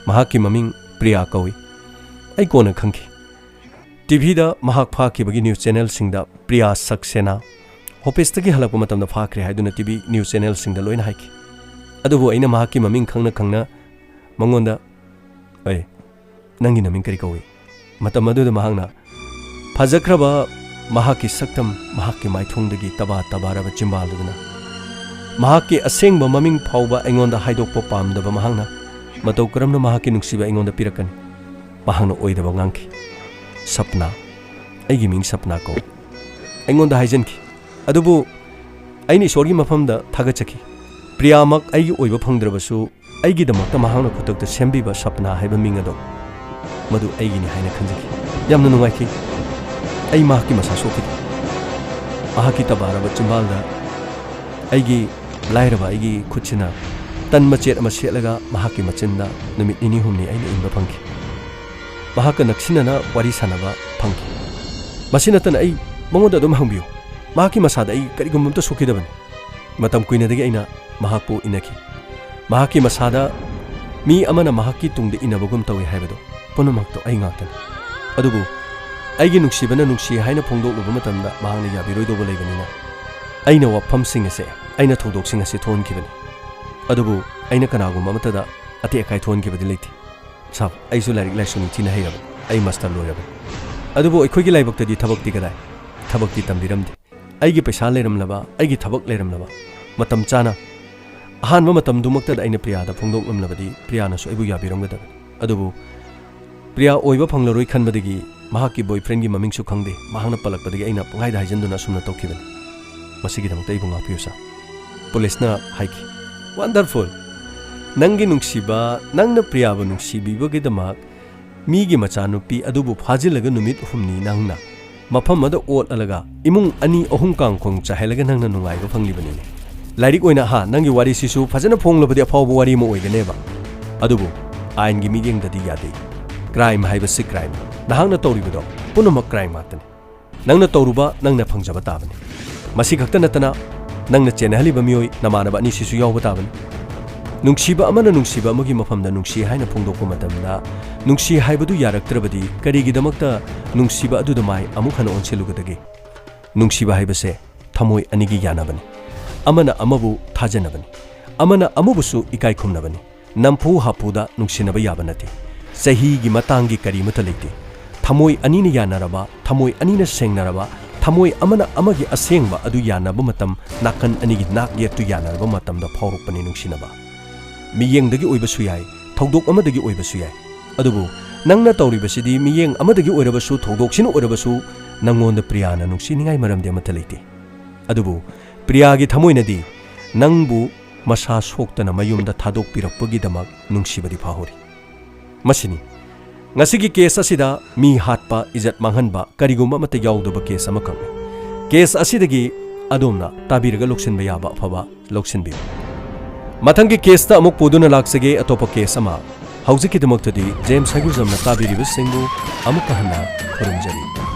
ꯃꯍꯥꯛꯀꯤ ꯃꯃꯤꯡ ꯄ꯭ꯔꯤꯌꯥ ꯀꯧꯏ꯫ ꯑꯩ ꯀꯣꯟꯅ ꯈꯪꯈꯤ꯫ ꯇꯤꯚꯤꯗ ꯃꯍꯥꯛ ꯐꯥꯈꯤꯕꯒꯤ ꯅ꯭ꯌꯨꯁ ꯆꯦꯅꯦꯜꯁꯤꯡꯗ ꯄ꯭ꯔꯤꯌꯥ ꯁꯛꯁꯦꯅꯥ ꯑꯣꯐꯤꯁꯇꯒꯤ ꯍꯜꯂꯛꯄ ꯃꯇꯝꯗ ꯐꯥꯈ꯭ꯔꯦ ꯍꯥꯏꯗꯨꯅ ꯇꯤꯚꯤ ꯅ꯭ꯌꯨꯁ ꯆꯦꯅꯦꯜꯁꯤꯡꯗ ꯂꯣꯏꯅ ꯍꯥꯏꯈꯤ꯫ ꯑꯗꯨꯕꯨ ꯑꯩꯅ ꯃꯍꯥꯛꯀꯤ ꯃꯃꯤꯡ ꯈꯪꯅ ꯈꯪꯅ ꯃꯉꯣꯟꯗ, "ꯑꯦ, ꯅꯪꯒꯤ ꯅꯃꯤꯡ ꯀꯔꯤ ꯀꯧꯏ?" ꯃꯇꯝ ꯑꯗꯨꯗ ꯃꯍꯥꯛꯅ ꯐꯖꯈ꯭ꯔꯕ ꯃꯍꯥꯛꯀꯤ ꯁꯛꯇꯝ, ꯃꯍꯥꯛꯀꯤ ꯃꯥꯏꯊꯣꯡꯗꯒꯤ ꯇꯕꯥ ꯇꯕꯥꯔꯕ ꯆꯤꯝꯕꯥꯜꯗꯨꯅ ꯃꯍꯥꯛꯀꯤ ꯑꯁꯦꯡꯕ ꯃꯃꯤꯡ ꯐꯥꯎꯕ ꯑꯩꯉꯣꯟꯗ ꯍꯥꯏꯗꯣꯛꯄ ꯄꯥꯝꯗꯕ ꯃꯍꯥꯛꯅ ꯃꯇꯧ ꯀꯔꯝꯅ ꯃꯍꯥꯛꯀꯤ ꯅꯨꯡꯁꯤꯕ ꯑꯩꯉꯣꯟꯗ ꯄꯤꯔꯛꯀꯅꯤ? ꯃꯍꯥꯛꯅ ꯑꯣꯏꯗꯕ ꯉꯥꯡꯈꯤ꯫ "ꯁꯞꯅꯥ, ꯑꯩꯒꯤ ꯃꯤꯡ ꯁꯞꯅꯥ ꯀꯧꯏ" ꯑꯩꯉꯣꯟꯗ ꯍꯥꯏꯖꯟꯈꯤ꯫ ꯑꯗꯨꯕꯨ ꯑꯩꯅ ꯏꯁꯣꯔꯒꯤ ꯃꯐꯝꯗ ꯊꯥꯒꯠꯆꯈꯤ꯫ ꯄ꯭ꯔꯤꯌꯥꯃꯛ ꯑꯩꯒꯤ ꯑꯣꯏꯕ ꯐꯪꯗ꯭ꯔꯕꯁꯨ, ꯑꯩꯒꯤꯗꯃꯛꯇ ꯃꯍꯥꯛꯅ ꯈꯨꯗꯛꯇ ꯁꯦꯝꯕꯤꯕ ꯁꯞꯅꯥ ꯍꯥꯏꯕ ꯃꯤꯡ ꯑꯗꯣ, ꯃꯗꯨ ꯑꯩꯒꯤꯅꯤ ꯍꯥꯏꯅ ꯈꯟꯖꯈꯤ꯫ ꯌꯥꯝꯅ ꯅꯨꯡꯉꯥꯏꯈꯤ꯫ ꯑꯩ ꯃꯍꯥꯛꯀꯤ ꯃꯁꯥ ꯁꯣꯛꯈꯤꯗꯦ꯫ ꯃꯍꯥꯛꯀꯤ ꯇꯕꯥꯔꯕ ꯆꯤꯝꯕꯥꯜꯗ ꯑꯩꯒꯤ ꯂꯥꯏꯔꯕ ꯑꯩꯒꯤ ꯈꯨꯠꯁꯤꯅ ꯇꯟ ꯃꯆꯦꯠ ꯑꯃ ꯁꯦꯠꯂꯒ ꯃꯍꯥꯛꯀꯤ ꯃꯆꯤꯟꯗ ꯅꯨꯃꯤꯠ ꯅꯤꯅꯤ ꯍꯨꯝꯅꯤ ꯑꯩꯅ ꯏꯟꯕ ꯐꯪꯈꯤ꯫ ꯃꯍꯥꯛꯀ ꯅꯛꯁꯤꯟꯅꯅ ꯋꯥꯔꯤ ꯁꯥꯟꯅꯕ ꯐꯪꯈꯤ꯫ ꯃꯁꯤ ꯅꯠꯇꯅ ꯑꯩ ꯃꯉꯣꯟꯗ ꯑꯗꯨꯝ ꯍꯪꯕꯤꯌꯨ, ꯃꯍꯥꯛꯀꯤ ꯃꯁꯥꯗ ꯑꯩ ꯀꯔꯤꯒꯨꯝꯕ ꯑꯝꯇ ꯁꯣꯛꯈꯤꯗꯕꯅꯤ꯫ ꯃꯇꯝ ꯀꯨꯏꯅꯗꯒꯤ ꯑꯩꯅ ꯃꯍꯥꯛꯄꯨ ꯏꯟꯅꯈꯤ꯫ ꯃꯍꯥꯛꯀꯤ ꯃꯁꯥꯗ ꯃꯤ ꯑꯃꯅ ꯃꯍꯥꯛꯀꯤ ꯇꯨꯡꯗ ꯏꯟꯅꯕꯒꯨꯝ ꯇꯧꯏ ꯍꯥꯏꯕꯗꯨ ꯄꯨꯝꯅꯃꯛꯇꯣ ꯑꯩ ꯉꯥꯛꯇꯅꯤ꯫ ꯑꯗꯨꯕꯨ ꯑꯩꯒꯤ ꯅꯨꯡꯁꯤꯕꯅ ꯅꯨꯡꯁꯤ ꯍꯥꯏꯅ ꯐꯣꯡꯗꯣꯛꯂꯨꯕ ꯃꯇꯝꯗ ꯃꯍꯥꯛꯅ ꯌꯥꯕꯤꯔꯣꯏꯗꯧꯕ ꯂꯩꯕꯅꯤꯅ ꯑꯩꯅ ꯋꯥꯐꯝꯁꯤꯡ ꯑꯁꯦ, ꯑꯩꯅ ꯊꯧꯗꯣꯛꯁꯤꯡ ꯑꯁꯦ ꯊꯣꯛꯍꯟꯈꯤꯕꯅꯤ꯫ ꯑꯗꯨꯕꯨ ꯑꯩꯅ ꯀꯅꯥꯒꯨꯝꯕ ꯑꯃꯠꯇꯗ ꯑꯇꯦꯛ ꯑꯀꯥꯏ ꯊꯣꯛꯍꯟꯈꯤꯕꯗꯤ ꯂꯩꯇꯦ꯫ ꯁꯥꯔ, ꯑꯩꯁꯨ ꯂꯥꯏꯔꯤꯛ ꯂꯥꯏꯁꯨ ꯅꯤꯡꯊꯤꯅ ꯍꯩꯔꯕꯅꯤ꯫ ꯑꯩ ꯃꯥꯁꯇꯔ ꯂꯣꯏꯔꯕꯅꯤ꯫ ꯑꯗꯨꯕꯨ ꯑꯩꯈꯣꯏꯒꯤ ꯂꯥꯏꯕꯛꯇꯗꯤ ꯊꯕꯛꯇꯤ ꯀꯗꯥꯏ? ꯊꯕꯛꯇꯤ ꯇꯝꯕꯤꯔꯝꯗꯦ꯫ ꯑꯩꯒꯤ ꯄꯩꯁꯥ ꯂꯩꯔꯝꯂꯕ, ꯑꯩꯒꯤ ꯊꯕꯛ ꯂꯩꯔꯝꯂꯕ, ꯃꯇꯝ ꯆꯥꯅ ꯑꯍꯥꯟꯕ ꯃꯇꯝꯗꯨꯃꯛꯇꯗ ꯑꯩꯅ ꯄ꯭ꯔꯤꯌꯥꯗ ꯐꯣꯡꯗꯣꯛꯂꯝꯂꯕꯗꯤ ꯄ꯭ꯔꯤꯌꯥꯅꯁꯨ ꯑꯩꯕꯨ ꯌꯥꯕꯤꯔꯝꯒꯗꯕꯅꯤ꯫ ꯑꯗꯨꯕꯨ ꯄ꯭ꯔꯤꯌꯥ ꯑꯣꯏꯕ ꯐꯪꯂꯔꯣꯏ ꯈꯟꯕꯗꯒꯤ ꯃꯍꯥꯛꯀꯤ boyfriendꯒꯤ ꯃꯃꯤꯡꯁꯨ ꯈꯪꯗꯦ, ꯃꯍꯥꯛꯅ ꯄꯜꯂꯛꯄꯗꯒꯤ ꯑꯩꯅ ꯄꯪꯍꯥꯏꯗ ꯍꯥꯏꯖꯤꯟꯗꯨꯅ ꯑꯁꯨꯝꯅ ꯇꯧꯈꯤꯕꯅꯤ꯫ ꯃꯁꯤꯒꯤꯗꯃꯛꯇ ꯑꯩꯕꯨ ꯉꯥꯛꯄꯤꯌꯨ ꯁꯥꯔ꯫ ꯄꯨꯂꯤꯁꯅ ꯍꯥꯏꯈꯤ, "Wonderful! ꯅꯪꯒꯤ ꯅꯨꯡꯁꯤꯕ, ꯅꯪꯅ ꯄ꯭ꯔꯤꯌꯥꯕꯨ ꯅꯨꯡꯁꯤꯕꯤꯕꯒꯤꯗꯃꯛ ꯃꯤꯒꯤ ꯃꯆꯥꯅꯨꯄꯤ ꯑꯗꯨꯕꯨ ꯐꯥꯖꯤꯜꯂꯒ ꯅꯨꯃꯤꯠ ꯍꯨꯝꯅꯤ ꯅꯪꯅ ꯃꯐꯝ ꯑꯃꯗ ꯑꯣꯠꯂꯒ ꯏꯃꯨꯡ ꯑꯅꯤ ꯑꯍꯨꯝ ꯀꯥꯡꯈꯣꯡ ꯆꯥꯏꯍꯜꯂꯒ ꯅꯪꯅ ꯅꯨꯡꯉꯥꯏꯕ ꯐꯪꯂꯤꯕꯅꯤꯅꯦ꯫ ꯂꯥꯏꯔꯤꯛ ꯑꯣꯏꯅ, ꯍꯥ, ꯅꯪꯒꯤ ꯋꯥꯔꯤꯁꯤꯁꯨ ꯐꯖꯅ ꯐꯣꯡꯂꯕꯗꯤ ꯑꯐꯥꯎꯕ ꯋꯥꯔꯤ ꯑꯃ ꯑꯣꯏꯒꯅꯦꯕ꯫ ꯑꯗꯨꯕꯨ ꯑꯥꯏꯟꯒꯤ ꯃꯤꯠꯌꯦꯡꯗꯗꯤ ꯌꯥꯗꯦ꯫ Crime ꯍꯥꯏꯕꯁꯤ crime꯫ ꯅꯍꯥꯛꯅ ꯇꯧꯔꯤꯕꯗꯣ ꯄꯨꯝꯅꯃꯛ crime ꯉꯥꯛꯇꯅꯤ꯫ ꯅꯪꯅ ꯇꯧꯔꯨꯕ ꯅꯪꯅ ꯐꯪꯖꯕ ꯇꯥꯕꯅꯤ꯫ ꯃꯁꯤ ꯈꯛꯇ ꯅꯠꯇꯅ ꯅꯪꯅ ꯆꯦꯟꯅꯍꯜꯂꯤꯕ ꯃꯤꯑꯣꯏ ꯅꯃꯥꯟꯅꯕ ꯑꯅꯤꯁꯤꯁꯨ ꯌꯥꯎꯕ ꯇꯥꯕꯅꯤ꯫ ꯅꯨꯡꯁꯤꯕ ꯑꯃꯅ ꯅꯨꯡꯁꯤꯕ ꯑꯃꯒꯤ ꯃꯐꯝꯗ ꯅꯨꯡꯁꯤ ꯍꯥꯏꯅ ꯐꯣꯡꯗꯣꯛꯄ ꯃꯇꯝꯗ ꯅꯨꯡꯁꯤ ꯍꯥꯏꯕꯗꯨ ꯌꯥꯔꯛꯇ꯭ꯔꯕꯗꯤ ꯀꯔꯤꯒꯤꯗꯃꯛꯇ ꯅꯨꯡꯁꯤꯕ ꯑꯗꯨꯗ ꯃꯥꯏ ꯑꯃꯨꯛ ꯍꯟꯅ ꯑꯣꯟꯁꯤꯜꯂꯨꯒꯗꯒꯦ? ꯅꯨꯡꯁꯤꯕ ꯍꯥꯏꯕꯁꯦ ꯊꯃꯣꯏ ꯑꯅꯤꯒꯤ ꯌꯥꯅꯕꯅꯤ꯫ ꯑꯃꯅ ꯑꯃꯕꯨ ꯊꯥꯖꯅꯕꯅꯤ꯫ ꯑꯃꯅ ꯑꯃꯕꯨꯁꯨ ꯏꯀꯥꯏ ꯈꯨꯝꯅꯕꯅꯤ꯫ ꯅꯝꯐꯨ ꯍꯥꯐꯨꯗ ꯅꯨꯡꯁꯤꯅꯕ ꯌꯥꯕ ꯅꯠꯇꯦ꯫ ꯆꯍꯤꯒꯤ ꯃꯇꯥꯡꯒꯤ ꯀꯔꯤꯃꯠꯇ ꯂꯩꯇꯦ꯫ ꯊꯃꯣꯏ ꯑꯅꯤꯅ ꯌꯥꯅꯔꯕ, ꯊꯃꯣꯏ ꯑꯅꯤꯅ ꯁꯦꯡꯅꯔꯕ, ꯊꯃꯣꯏ ꯑꯃꯅ ꯑꯃꯒꯤ ꯑꯁꯦꯡꯕ ꯑꯗꯨ ꯌꯥꯅꯕ ꯃꯇꯝ, ꯅꯥꯀꯟ ꯑꯅꯤꯒꯤ ꯅꯥꯛ ꯌꯦꯠꯇꯨ ꯌꯥꯅꯔꯕ ꯃꯇꯝꯗ ꯐꯥꯎꯔꯛꯄꯅꯤ ꯅꯨꯡꯁꯤꯅꯕ꯫ ꯃꯤꯠꯌꯦꯡꯗꯒꯤ ꯑꯣꯏꯕꯁꯨ ꯌꯥꯏ, ꯊꯧꯗꯣꯛ ꯑꯃꯗꯒꯤ ꯑꯣꯏꯕꯁꯨ ꯌꯥꯏ꯫ ꯑꯗꯨꯕꯨ ꯅꯪꯅ ꯇꯧꯔꯤꯕꯁꯤꯗꯤ ꯃꯤꯠꯌꯦꯡ ꯑꯃꯗꯒꯤ ꯑꯣꯏꯔꯕꯁꯨ, ꯊꯧꯗꯣꯛꯁꯤꯅ ꯑꯣꯏꯔꯕꯁꯨ, ꯅꯪꯉꯣꯟꯗ ꯄ꯭ꯔꯤꯌꯥꯅ ꯅꯨꯡꯁꯤꯅꯤꯡꯉꯥꯏ ꯃꯔꯝꯗꯤ ꯑꯃꯠꯇ ꯂꯩꯇꯦ꯫ ꯑꯗꯨꯕꯨ ꯄ꯭ꯔꯤꯌꯥꯒꯤ ꯊꯃꯣꯏꯅꯗꯤ ꯅꯪꯕꯨ ꯃꯁꯥ ꯁꯣꯛꯇꯅ ꯃꯌꯨꯝꯗ ꯊꯥꯗꯣꯛꯄꯤꯔꯛꯄꯒꯤꯗꯃꯛ ꯅꯨꯡꯁꯤꯕꯗꯤ ꯐꯥꯎꯍꯧꯔꯤ꯫ ꯃꯁꯤꯅꯤ ꯉꯁꯤꯒꯤ case ꯑꯁꯤꯗ ꯃꯤ ꯍꯥꯠꯄ, ꯏꯖꯠ ꯃꯥꯡꯍꯟꯕ ꯀꯔꯤꯒꯨꯝꯕ ꯑꯃꯠꯇ ꯌꯥꯎꯗꯕ case ꯑꯃꯈꯛꯅꯤ꯫ ꯀꯦꯁ ꯑꯁꯤꯗꯒꯤ ꯑꯗꯣꯝꯅ ꯇꯥꯕꯤꯔꯒ ꯂꯧꯁꯤꯟꯕ ꯌꯥꯕ ꯑꯐꯕ ꯂꯧꯁꯤꯟꯕꯤꯌꯨ꯫ ꯃꯊꯪꯒꯤ ꯀꯦꯁꯇ ꯑꯃꯨꯛ ꯄꯨꯗꯨꯅ ꯂꯥꯛꯆꯒꯦ, ꯑꯇꯣꯞꯄ ꯀꯦꯁ ꯑꯃ꯫ ꯍꯧꯖꯤꯛꯀꯤꯗꯃꯛꯇꯗꯤ ꯖꯦꯝꯁ ꯍꯩꯒ꯭ꯔꯨꯖꯝꯅ ꯇꯥꯕꯤꯔꯤꯕꯁꯤꯡꯕꯨ ꯑꯃꯨꯛꯀ ꯍꯟꯅ ꯈꯨꯔꯨꯝꯖꯔꯤ꯫